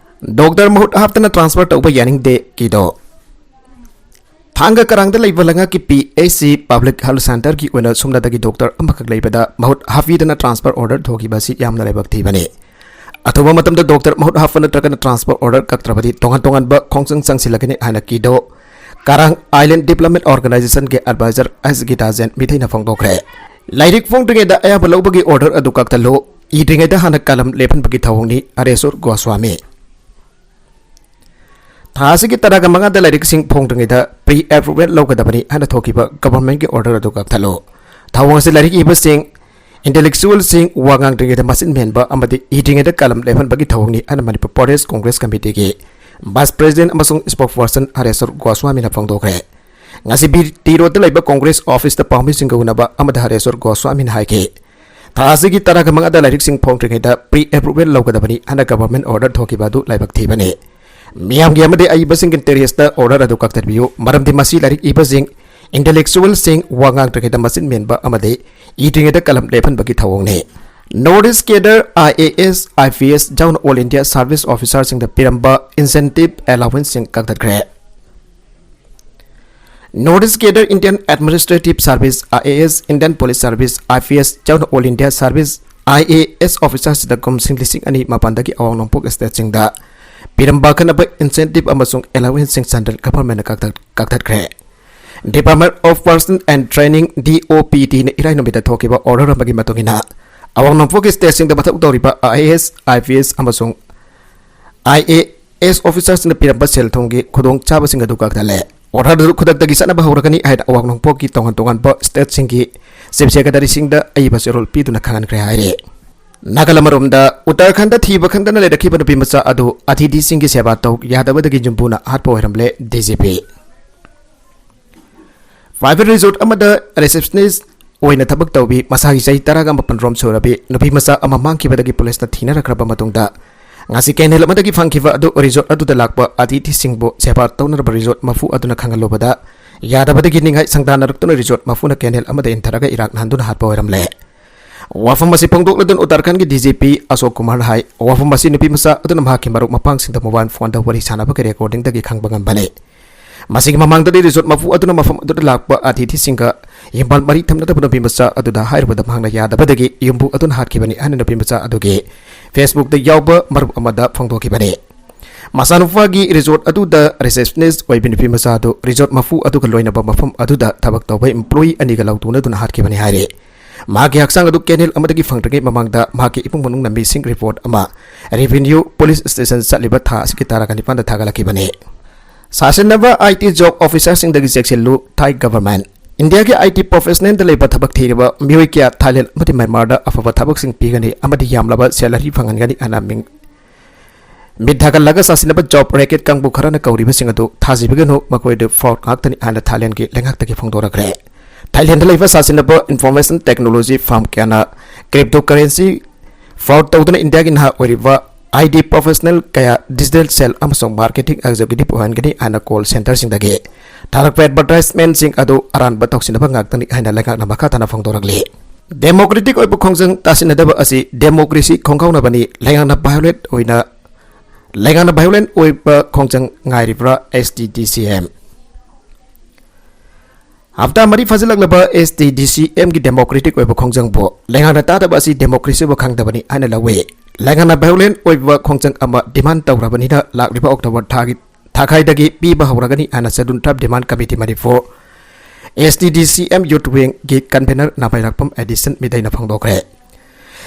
ꯗꯣꯛꯇꯔ ꯃꯍꯨꯠ ꯍꯥꯞꯇꯅ ꯇ꯭ꯔꯥꯟꯁꯐꯔ ꯇꯧꯕ ꯌꯥꯅꯤꯡꯗꯦ ꯀꯤꯗꯣ꯫ ꯊꯥꯡꯒ ꯀꯔꯥꯡꯗ ꯂꯩꯕ ꯂꯩꯉꯥꯛꯀꯤ P H C public health ꯁꯦꯟꯇꯔꯒꯤ ꯑꯣꯏꯅ ꯁꯨꯞꯅꯇꯒꯤ ꯗꯣꯛꯇꯔ ꯑꯃꯈꯛ ꯂꯩꯕꯗ ꯃꯍꯨꯠ ꯍꯥꯞꯄꯤꯗꯅ ꯇ꯭ꯔꯥꯟꯁꯐꯔ ꯑꯣꯔꯗꯔ ꯊꯣꯛꯈꯤꯕ ꯑꯁꯤ ꯌꯥꯝꯅ ꯂꯥꯏꯕꯛ ꯊꯤꯕꯅꯤ꯫ ꯑꯊꯨꯕ ꯃꯇꯝꯗ ꯗꯣꯛꯇꯔ ꯃꯍꯨꯠ ꯍꯥꯞꯄ ꯅꯠꯇ꯭ꯔꯒꯅ ꯇ꯭ꯔꯥꯟꯁꯐꯔ ꯑꯣꯔꯗꯔ ꯀꯛꯇ꯭ꯔꯕꯗꯤ ꯇꯣꯉꯥꯟ ꯇꯣꯉꯥꯟꯕ ꯈꯣꯡꯖꯪ ꯆꯪꯁꯤꯜꯂꯒꯅꯤ ꯍꯥꯏꯅ ꯀꯤꯗꯣ ꯀꯔꯥꯡ ꯑꯥꯏꯂꯦꯟ ꯗꯤꯕ꯭ꯂꯞꯃꯦꯟꯠ ꯑꯣꯔꯒꯅꯥꯏꯖꯦꯁꯟꯒꯤ ꯑꯦꯗꯚꯥꯏꯖꯔ ꯑꯦꯁ ꯒꯤꯇꯥꯖꯦꯟ ꯃꯤꯊꯩꯅ ꯐꯣꯡꯗꯣꯛꯈ꯭ꯔꯦ꯫ ꯂꯥꯏꯔꯤꯛ ꯐꯣꯡꯗ꯭ꯔꯤꯉꯩꯗ ꯑꯌꯥꯝꯕ ꯂꯧꯕꯒꯤ ꯑꯣꯔꯗꯔ ꯑꯗꯨ ꯀꯛꯊꯠꯂꯨ, ꯏꯗ꯭ꯔꯤꯉꯩꯗ ꯍꯥꯟꯅ ꯀꯂꯝ ꯂꯦꯞꯍꯟꯕꯒꯤ ꯊꯧꯑꯣꯡꯅꯤ, ꯍꯔꯦꯁꯣꯔ ꯒꯣꯁ꯭ꯋꯥꯃꯤ꯫ ꯊꯥ ꯑꯁꯤꯒꯤ ꯇꯔꯥꯒ ꯃꯉꯥꯗ ꯂꯥꯏꯔꯤꯛꯁꯤꯡ ꯐꯣꯡꯗ꯭ꯔꯤꯉꯩꯗ ꯄ꯭ꯔꯤ ꯑꯦꯄ꯭ꯔꯨꯚꯦꯜ ꯂꯧꯒꯗꯕꯅꯤ ꯍꯥꯏꯅ ꯊꯣꯛꯈꯤꯕ ꯒꯚꯔꯟꯃꯦꯟꯠꯀꯤ ꯑꯣꯔꯗꯔ ꯑꯗꯨ ꯀꯛꯊꯠꯂꯨ꯫ ꯊꯧꯑꯣꯡ ꯑꯁꯤ ꯂꯥꯏꯔꯤꯛ ꯏꯕꯁꯤꯡ, ꯏꯟꯇꯦꯂꯦꯛꯆꯨꯋꯦꯜꯁꯤꯡ ꯋꯥ ꯉꯥꯡꯗ꯭ꯔꯤꯉꯩꯗ ꯃꯆꯤꯟ ꯃꯦꯟꯕ ꯑꯃꯗꯤ ꯏꯗ꯭ꯔꯤꯉꯩꯗ ꯀꯂꯝ ꯂꯦꯞꯍꯟꯕꯒꯤ ꯊꯧꯑꯣꯡꯅꯤ ꯍꯥꯏꯅ ꯃꯅꯤꯄꯨꯔ ꯄ꯭ꯔꯣꯇꯦꯁ꯭ꯠ ꯀꯣꯡꯒ꯭ꯔꯦꯁ ꯀꯃꯤꯇꯤꯒꯤ ꯚꯥꯏꯁ ꯄ꯭ꯔꯦꯁꯤꯗꯦꯟꯠ ꯑꯃꯁꯨꯡ ꯁ꯭ꯄꯣꯛꯁꯄꯔꯁꯟ ꯍꯔꯦꯁꯣꯔ ꯒꯣꯁ꯭ꯋꯥꯃꯤꯅ ꯐꯣꯡꯗꯣꯛꯈ꯭ꯔꯦ꯫ ꯉꯁꯤ ꯕꯤ ꯇꯤ ꯔꯣꯗꯇ ꯂꯩꯕ ꯀꯣꯡꯒ꯭ꯔꯦꯁ ꯑꯣꯐꯤꯁꯇ ꯄꯥꯎꯃꯤꯁꯤꯡꯒ ꯎꯅꯕ ꯑꯃꯗ ꯍꯔꯦꯁꯣꯔ ꯒꯣꯁ꯭ꯋꯥꯃꯤꯅ ꯍꯥꯏꯈꯤ, ꯊꯥ ꯑꯁꯤꯒꯤ ꯇꯔꯥꯒ ꯃꯉꯥꯗ ꯂꯥꯏꯔꯤꯛꯁꯤꯡ ꯐꯣꯡꯗ꯭ꯔꯤꯉꯩꯗ ꯄ꯭ꯔꯤ ꯑꯦꯄ꯭ꯔꯨꯚꯦꯜ ꯂꯧꯒꯗꯕꯅꯤ ꯍꯥꯏꯅ ꯒꯚꯔꯟꯃꯦꯟꯠ ꯑꯣꯔꯗꯔ ꯊꯣꯛꯈꯤꯕ ꯑꯗꯨ ꯂꯥꯏꯕꯛ ꯊꯤꯕꯅꯤ꯫ ꯃꯤꯌꯥꯝꯒꯤ ꯑꯃꯗꯤ ꯑꯏꯕꯁꯤꯡꯒꯤ ꯏꯟꯇꯔꯦꯁ꯭ꯠꯇ ꯑꯣꯔꯗꯔ ꯑꯗꯨ ꯀꯛꯊꯠꯄꯤꯌꯨ, ꯃꯔꯝꯗꯤ ꯃꯁꯤ ꯂꯥꯏꯔꯤꯛ ꯏꯕꯁꯤꯡ, ꯏꯟꯇꯦꯂꯦꯛꯆꯨꯋꯦꯜꯁꯤꯡ ꯋꯥ ꯉꯥꯡꯗ꯭ꯔꯤꯉꯩꯗ ꯃꯆꯤꯟ ꯃꯦꯟꯕ ꯑꯃꯗꯤ ꯏꯗ꯭ꯔꯤꯉꯩꯗ ꯀꯂꯝ ꯂꯦꯞꯍꯟꯕꯒꯤ ꯊꯧꯑꯣꯡꯅꯤ꯫ North east cadre, I A S, I P S ꯌꯥꯎꯅ ꯑꯣꯜ ꯏꯟꯗꯤꯌꯥ ꯁꯔꯚꯤꯁ ꯑꯣꯐꯤꯁꯥꯔꯁꯤꯡꯗ ꯄꯤꯔꯝꯕ ꯏꯟꯁꯦꯟꯇꯤꯚ ꯑꯦꯂꯥꯋꯦꯟꯁꯁꯤꯡ ꯀꯛꯊꯠꯈ꯭ꯔꯦ꯫ North east cadre, Indian administrative service, I A S, Indian police service, I P S ꯌꯥꯎꯅ all India service I A S officerꯁꯤꯡꯗ ꯀꯨꯝꯁꯤꯡ ꯂꯤꯁꯤꯡ ꯑꯅꯤ ꯃꯥꯄꯟꯗꯒꯤ ꯑꯋꯥꯡ ꯅꯣꯡꯄꯣꯛ stateꯁꯤꯡꯗ ꯄꯤꯔꯝꯕ ꯑꯈꯟꯅꯕ incentive ꯑꯃꯁꯨꯡ allowanceꯁꯤꯡ central governmentꯅ ꯀꯛꯊꯠ-, ꯀꯛꯊꯠꯈ꯭ꯔꯦ꯫ Department of Personnel and Training, D O P Tꯅ ꯏꯔꯥꯏ ꯅꯨꯃꯤꯠꯇ ꯊꯣꯛꯈꯤꯕ order ꯑꯃꯒꯤ ꯃꯇꯨꯡ ꯏꯟꯅ, ꯑꯋꯥꯡ ꯅꯣꯡꯄꯣꯛꯀꯤ stateꯁꯤꯡꯗ ꯃꯊꯧ ꯇꯧꯔꯤꯕ I A S, I P S ꯑꯃꯁꯨꯡ I A S officerꯁꯤꯡꯅ ꯄꯤꯔꯝꯕ ꯁꯦꯜ ꯊꯨꯝꯒꯤ ꯈꯨꯗꯣꯡꯆꯥꯕꯁꯤꯡ ꯑꯗꯨ ꯀꯛꯊꯠꯂꯦ꯫ Order ꯑꯗꯨ ꯈꯨꯗꯛꯇꯒꯤ ꯆꯠꯅꯕ ꯍꯧꯔꯒꯅꯤ ꯍꯥꯏꯅ ꯑꯋꯥꯡ ꯅꯣꯡꯄꯣꯛꯀꯤ ꯇꯣꯉꯥꯟ ꯇꯣꯉꯥꯟꯕ stateꯁꯤꯡꯒꯤ chief secretaryꯁꯤꯡꯗ ꯑꯏꯕ ꯆꯦꯔꯣꯜ ꯄꯤꯗꯨꯅ ꯈꯪꯍꯟꯈ꯭ꯔꯦ ꯍꯥꯏꯔꯤ꯫ ꯅꯥꯒꯥꯂꯝ ꯑꯃꯔꯣꯝꯗ, ꯎꯠꯇꯔꯈꯟꯗ ꯊꯤꯕ ꯈꯪꯗꯅ ꯂꯩꯔꯛꯈꯤꯕ ꯅꯨꯄꯤ ꯃꯆꯥ ꯑꯗꯨ ꯑꯇꯤꯊꯤꯁꯤꯡꯒꯤ ꯁꯦꯕꯥ ꯇꯧ ꯌꯥꯗꯕꯗꯒꯤ ꯌꯨꯝꯕꯨꯅ ꯍꯥꯠꯄ ꯑꯣꯏꯔꯝꯂꯦ, D G P꯫ Private resort ꯑꯃꯗ receptionist ꯑꯣꯏꯅ ꯊꯕꯛ ꯇꯧꯕꯤ, ꯃꯁꯥꯒꯤ ꯆꯍꯤ ꯇꯔꯥꯒ ꯃꯥꯄꯟ ꯔꯣꯝ ꯁꯨꯔꯕꯤ ꯅꯨꯄꯤ ꯃꯆꯥ ꯑꯃ ꯃꯥꯡꯈꯤꯕꯗꯒꯤ ꯄꯨꯂꯤꯁꯅ ꯊꯤꯅꯔꯛꯈ꯭ꯔꯕ ꯃꯇꯨꯡꯗ, ꯉꯁꯤ ꯀꯦꯅꯦꯜ ꯑꯃꯗꯒꯤ ꯐꯪꯈꯤꯕ ꯑꯗꯨ resort ꯑꯗꯨꯗ ꯂꯥꯛꯄ ꯑꯇꯤꯊꯤꯁꯤꯡꯕꯨ ꯁꯦꯕꯥ ꯇꯧꯅꯔꯕ resort ꯃꯄꯨ ꯑꯗꯨꯅ ꯈꯪꯍꯜꯂꯨꯕꯗ ꯌꯥꯗꯕꯗꯒꯤ ꯅꯤꯡꯍꯥꯏ ꯁꯪꯗꯥꯅꯔꯛꯇꯨꯅ resort ꯃꯄꯨꯅ ꯀꯦꯅꯦꯜ ꯑꯃꯗ ꯏꯟꯊꯔꯒ ꯏꯔꯥꯛ ꯅꯥꯟꯗꯨꯅ ꯍꯥꯠꯄ ꯑꯣꯏꯔꯝꯂꯦ꯫ ꯋꯥꯐꯝ ꯑꯁꯤ ꯐꯣꯡꯗꯣꯛꯂꯗꯨꯅ ꯎꯠꯇꯔꯈꯟꯒꯤ D G P ꯑꯁꯣꯛ ꯀꯨꯃꯥꯔ ꯍꯥꯏ, ꯋꯥꯐꯝ ꯑꯁꯤ ꯅꯨꯄꯤ ꯃꯆꯥ ꯑꯗꯨꯅ ꯃꯍꯥꯛꯀꯤ ꯃꯔꯨꯞ ꯃꯄꯥꯡꯁꯤꯡꯗ mobile phoneꯗ ꯋꯥꯔꯤ ꯁꯥꯟꯅꯕꯒꯤ recordingꯗꯒꯤ ꯈꯪꯕ ꯉꯝꯕꯅꯤ꯫ ꯃꯁꯤꯒꯤ ꯃꯃꯥꯡꯗꯗꯤ resort ꯃꯄꯨ ꯑꯗꯨꯅ ꯃꯐꯝ ꯑꯗꯨꯗ ꯂꯥꯛꯄ ꯑꯇꯤꯊꯤꯁꯤꯡꯒ ꯌꯨꯝꯕꯥꯜ ꯃꯔꯤ ꯊꯝꯅꯗꯕ ꯅꯨꯄꯤ ꯃꯆꯥ ꯑꯗꯨꯗ ꯍꯥꯏꯔꯨꯕꯗ ꯃꯍꯥꯛꯅ ꯌꯥꯗꯕꯗꯒꯤ ꯌꯨꯝꯕꯨ ꯑꯗꯨꯅ ꯍꯥꯠꯈꯤꯕꯅꯤ ꯍꯥꯏꯅ ꯅꯨꯄꯤ ꯃꯆꯥ ꯑꯗꯨꯒꯤ Facebookꯇ ꯌꯥꯎꯕ ꯃꯔꯨꯞ ꯑꯃꯗ ꯐꯣꯡꯗꯣꯛꯈꯤꯕꯅꯤ꯫ ꯃꯆꯥꯅꯨꯄꯥꯒꯤ resort ꯑꯗꯨꯗ receptionist ꯑꯣꯏꯕ ꯅꯨꯄꯤ ꯃꯆꯥ ꯑꯗꯨ resort ꯃꯄꯨ ꯑꯗꯨꯒ ꯂꯣꯏꯅꯕ ꯃꯐꯝ ꯑꯗꯨꯗ ꯊꯕꯛ ꯇꯧꯕ employee ꯑꯅꯤꯒ ꯂꯥꯎꯊꯣꯛꯅꯗꯨꯅ ꯍꯥꯠꯈꯤꯕꯅꯤ ꯍꯥꯏꯔꯤ꯫ ꯃꯍꯥꯛꯀꯤ ꯍꯛꯆꯥꯡ ꯑꯗꯨ ꯀꯦꯅꯦꯜ ꯑꯃꯗꯒꯤ ꯐꯪꯗ꯭ꯔꯤꯉꯩ ꯃꯃꯥꯡꯗ ꯃꯍꯥꯛꯀꯤ ꯏꯃꯨꯡ ꯃꯅꯨꯡꯅ missing report ꯑꯃ revenue police station ꯆꯠꯂꯤꯕ ꯊꯥ ꯑꯁꯤꯒꯤ ꯇꯔꯥꯒ ꯅꯤꯄꯥꯟꯗ ꯊꯥꯒꯠꯂꯛꯈꯤꯕꯅꯤ꯫ ꯁꯥꯁꯤꯟꯅꯕ I T job officerꯁꯤꯡꯗꯒꯤ ꯆꯦꯛꯁꯤꯜꯂꯨ, Thai government꯫ ꯏꯟꯗꯤꯌꯥꯒꯤ I T professionalꯗ ꯂꯩꯕ ꯊꯕꯛ ꯊꯤꯔꯤꯕ ꯃꯤꯑꯣꯏ ꯀꯌꯥ ꯊꯥꯏꯂꯦꯟ ꯑꯃꯗꯤ ꯃ꯭ꯌꯥꯟꯃꯥꯔꯗ ꯑꯐꯕ ꯊꯕꯛꯁꯤꯡ ꯄꯤꯒꯅꯤ ꯑꯃꯗꯤ ꯌꯥꯝꯂꯕ salary ꯐꯪꯍꯟꯒꯅꯤ ꯍꯥꯏꯅ ꯃꯤꯡ ꯃꯤꯠ ꯊꯥꯒꯠꯂꯒ ꯁꯥꯁꯤꯟꯅꯕ job racket ꯀꯥꯡꯕꯨ ꯈꯔꯅ ꯀꯧꯔꯤꯕꯁꯤꯡ ꯑꯗꯨ ꯊꯥꯖꯕꯤꯒꯅꯨ, ꯃꯈꯣꯏꯗꯨ fraud ꯉꯥꯛꯇꯅꯤ ꯍꯥꯏꯅ ꯊꯥꯏꯂꯦꯟꯒꯤ ꯂꯩꯉꯥꯛꯇꯒꯤ ꯐꯣꯡꯗꯣꯔꯛꯈ꯭ꯔꯦ꯫ ꯊꯥꯏꯂꯦꯟꯗ ꯂꯩꯕ ꯁꯥꯁꯤꯟꯅꯕ information technology firm ꯀꯌꯥꯅ cryptocurrency fraud ꯇꯧꯗꯨꯅ ꯏꯟꯗꯤꯌꯥꯒꯤ ꯅꯍꯥ ꯑꯣꯏꯔꯤꯕ I T professional ꯀꯌꯥ digital sale ꯑꯃꯁꯨꯡ marketing executive ꯑꯣꯏꯍꯟꯒꯅꯤ ꯍꯥꯏꯅ call centreꯁꯤꯡꯗꯒꯤ ꯊꯥꯔꯛꯄ advertisementꯁꯤꯡ ꯑꯗꯨ ꯑꯔꯥꯟꯕ ꯇꯧꯁꯤꯟꯅꯕ ꯉꯥꯛꯇꯅꯤ ꯍꯥꯏꯅ ꯂꯩꯉꯥꯛꯅ ꯃꯈꯥ ꯇꯥꯅ ꯐꯣꯡꯗꯣꯔꯛꯂꯤ꯫ Democratic ꯑꯣꯏꯕ ꯈꯣꯡꯖꯪ ꯇꯥꯁꯤꯟꯅꯗꯕ ꯑꯁꯤ democracy ꯈꯣꯡꯒꯥꯎꯅꯕꯅꯤ, ꯂꯩꯉꯥꯛꯅ violate ꯑꯣꯏꯅ ꯂꯩꯉꯥꯛꯅ violent ꯑꯣꯏꯕ ꯈꯣꯡꯖꯪ ꯉꯥꯏꯔꯤꯕ꯭ꯔꯥ? H T D C M꯫ ꯍꯞꯇꯥ ꯃꯔꯤ ꯐꯥꯖꯤꯜꯂꯛꯂꯕ ꯑꯦꯁ ꯇꯤ ꯗꯤ ꯁꯤ ꯑꯦꯝꯒꯤ ꯗꯦꯃꯣꯀ꯭ꯔꯦꯇꯤꯛ ꯑꯣꯏꯕ ꯈꯣꯡꯖꯪꯕꯨ ꯂꯩꯉꯥꯛꯅ ꯇꯥꯗꯕ ꯑꯁꯤ ꯗꯦꯃꯣꯀ꯭ꯔꯦꯁꯤ ꯑꯣꯏꯕ ꯈꯪꯗꯕꯅꯤ ꯍꯥꯏꯅ ꯂꯧꯏ꯫ ꯂꯩꯉꯥꯛꯅ ꯚꯥꯏꯑꯣꯂꯦꯟ ꯑꯣꯏꯕ ꯈꯣꯡꯖꯪ ꯑꯃ ꯗꯤꯃꯥꯟ ꯇꯧꯔꯕꯅꯤꯅ ꯂꯥꯛꯂꯤꯕ ꯑꯣꯛꯇꯣꯕꯔ ꯊꯥꯒꯤ ꯊꯥꯈꯥꯏꯗꯒꯤ ꯄꯤꯕ ꯍꯧꯔꯒꯅꯤ ꯍꯥꯏꯅ ꯁꯦꯗꯨꯜ ꯇ꯭ꯔꯥꯏꯕ ꯗꯤꯃꯥꯟ ꯀꯃꯤꯇꯤ ꯃꯅꯤꯄꯨꯔ, ꯑꯦꯁ ꯇꯤ ꯗꯤ ꯁꯤ ꯑꯦꯝ ꯌꯨꯠ ꯋꯤꯡꯒꯤ ꯀꯟꯚꯦꯅꯔ ꯅꯥꯄꯥꯏꯔꯥꯛꯄꯝ ꯑꯦꯗꯤꯁꯟ ꯃꯤꯗꯩꯅ ꯐꯣꯡꯗꯣꯛꯈ꯭ꯔꯦ꯫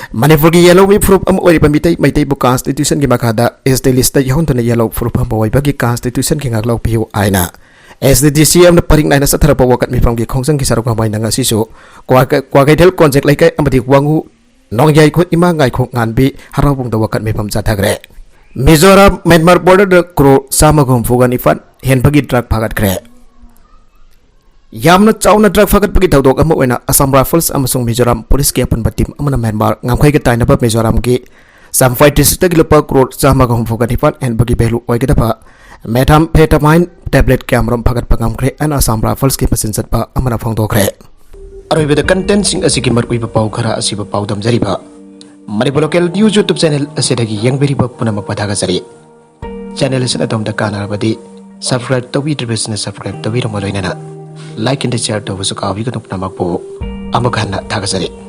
ꯃꯅꯤꯄꯨꯔꯒꯤ ꯌꯦꯜꯍꯧꯃꯤ ꯐꯨꯔꯨꯞ ꯑꯃ ꯑꯣꯏꯔꯤꯕ ꯃꯤꯇꯩ ꯃꯩꯇꯩꯕꯨ ꯀꯟꯁꯇꯤꯇ꯭ꯌꯨꯁꯟꯒꯤ ꯃꯈꯥꯗ ꯑꯦꯁ ꯇꯤ ꯂꯤꯁꯇ ꯌꯥꯎꯍꯟꯗꯨꯅ ꯌꯦꯜꯍꯧ ꯐꯨꯔꯨꯞ ꯑꯃ ꯑꯣꯏꯕꯒꯤ ꯀꯟꯁꯇꯤꯇ꯭ꯌꯨꯁꯟꯒꯤ ꯉꯥꯛꯂꯧ ꯄꯤꯌꯨ ꯍꯥꯏꯅ ꯑꯦꯁ ꯇꯤ ꯗꯤ ꯁꯤ ꯑꯦꯝꯅ ꯄꯔꯤꯡ ꯅꯥꯏꯅ ꯆꯠꯊꯔꯛꯄ ꯋꯥꯀꯠ ꯃꯤꯐꯝꯒꯤ ꯈꯣꯡꯖꯪꯒꯤ ꯁꯔꯨꯛ ꯑꯃ ꯑꯣꯏꯅ ꯉꯁꯤꯁꯨ ꯀ꯭ꯋꯥꯀꯩ-, ꯀ꯭ꯋꯥꯀꯩꯊꯦꯜ ꯀꯣꯟꯖꯦꯛ ꯂꯩꯀꯥꯏ ꯑꯃꯗꯤ ꯋꯥꯉꯨ ꯅꯣꯡꯌꯥꯏꯈꯣꯠ ꯏꯃꯥ ꯉꯥꯏꯈꯣꯡ ꯉꯥꯟꯕꯤ ꯍꯔꯥꯎꯕꯨꯡꯗ ꯋꯥꯀꯠ ꯃꯤꯐꯝ ꯆꯠꯊꯈ꯭ꯔꯦ꯫ ꯃꯤꯖꯣꯔꯥꯝ ꯃ꯭ꯌꯥꯟꯃꯥꯔ ꯕꯣꯔꯗꯔꯗ ꯀ꯭ꯔꯣꯔ ꯆꯥꯝꯃꯒ ꯍꯨꯝꯐꯨꯒ ꯅꯤꯄꯥꯟ ꯍꯦꯟꯕꯒꯤ ꯗ꯭ꯔꯒ ꯐꯥꯒꯠꯈ꯭ꯔꯦ꯫ ꯌꯥꯝꯅ ꯆꯥꯎꯅ ꯗ꯭ꯔꯒ ꯐꯥꯒꯠꯄꯒꯤ ꯊꯧꯗꯣꯛ ꯑꯃ ꯑꯣꯏꯅ ꯑꯁꯥꯝ ꯔꯥꯏꯐꯜꯁ ꯑꯃꯁꯨꯡ ꯃꯤꯖꯣꯔꯥꯝ ꯄꯨꯂꯤꯁꯀꯤ ꯑꯄꯨꯟꯕ ꯇꯤꯝ ꯑꯃꯅ ꯃ꯭ꯌꯥꯟꯃꯥꯔ ꯉꯝꯈꯩꯒ ꯇꯥꯏꯅꯕ ꯃꯤꯖꯣꯔꯥꯝꯒꯤ ꯆꯝꯐꯥꯏ ꯗꯤꯁꯇ꯭ꯔꯤꯛꯇꯒꯤ ꯂꯨꯄꯥ ꯀ꯭ꯔꯣꯔ ꯆꯥꯝꯃꯒ ꯍꯨꯝꯐꯨꯒ ꯅꯤꯄꯥꯟ ꯍꯦꯟꯕꯒꯤ ꯚꯦꯂꯨ ꯑꯣꯏꯒꯗꯕ ꯃꯦꯊꯥꯝꯐꯦꯇꯥꯃꯥꯏꯟ ꯇꯦꯕ꯭ꯂꯦꯠ ꯀꯌꯥꯃꯔꯨꯝ ꯐꯥꯒꯠꯄ ꯉꯝꯈ꯭ꯔꯦ ꯍꯥꯏꯅ ꯑꯁꯥꯝ ꯔꯥꯏꯐꯜꯁꯀꯤ ꯃꯆꯤꯟ ꯆꯠꯄ ꯑꯃꯅ ꯐꯣꯡꯗꯣꯛꯈ꯭ꯔꯦ꯫ ꯑꯔꯣꯏꯕꯗ ꯀꯟꯇꯦꯟꯁꯤꯡ ꯑꯁꯤꯒꯤ ꯃꯔꯨꯑꯣꯏꯕ ꯄꯥꯎ ꯈꯔ ꯑꯁꯤꯕꯨ ꯄꯥꯎꯗꯝꯖꯔꯤꯕ Manipur local news YouTube channel ꯑꯁꯤꯗꯒꯤ ꯌꯦꯡꯕꯤꯔꯤꯕ ꯄꯨꯝꯅꯃꯛꯄꯨ ꯊꯥꯒꯠꯆꯔꯤ꯫ ꯆꯦꯅꯦꯜ ꯑꯁꯤꯅ ꯑꯗꯣꯝꯗ ꯀꯥꯟꯅꯔꯕꯗꯤ ꯁꯕꯁꯀ꯭ꯔꯥꯏꯕ ꯇꯧꯕꯤꯗ꯭ꯔꯤꯕꯁꯤꯡꯅ ꯁꯕꯁꯀ꯭ꯔꯥꯏꯕ ꯇꯧꯕꯤꯔꯝꯕ ꯂꯣꯏꯅꯅ ꯂꯥꯏꯛ ꯑꯦꯟ ꯁꯤꯌꯔ ꯇꯧꯕꯁꯨ ꯀꯥꯎꯕꯤꯒꯅꯨ꯫ ꯄꯨꯝꯅꯃꯛꯄꯨ ꯑꯃꯨꯛ ꯍꯟꯅ ꯊꯥꯒꯠꯆꯔꯤ꯫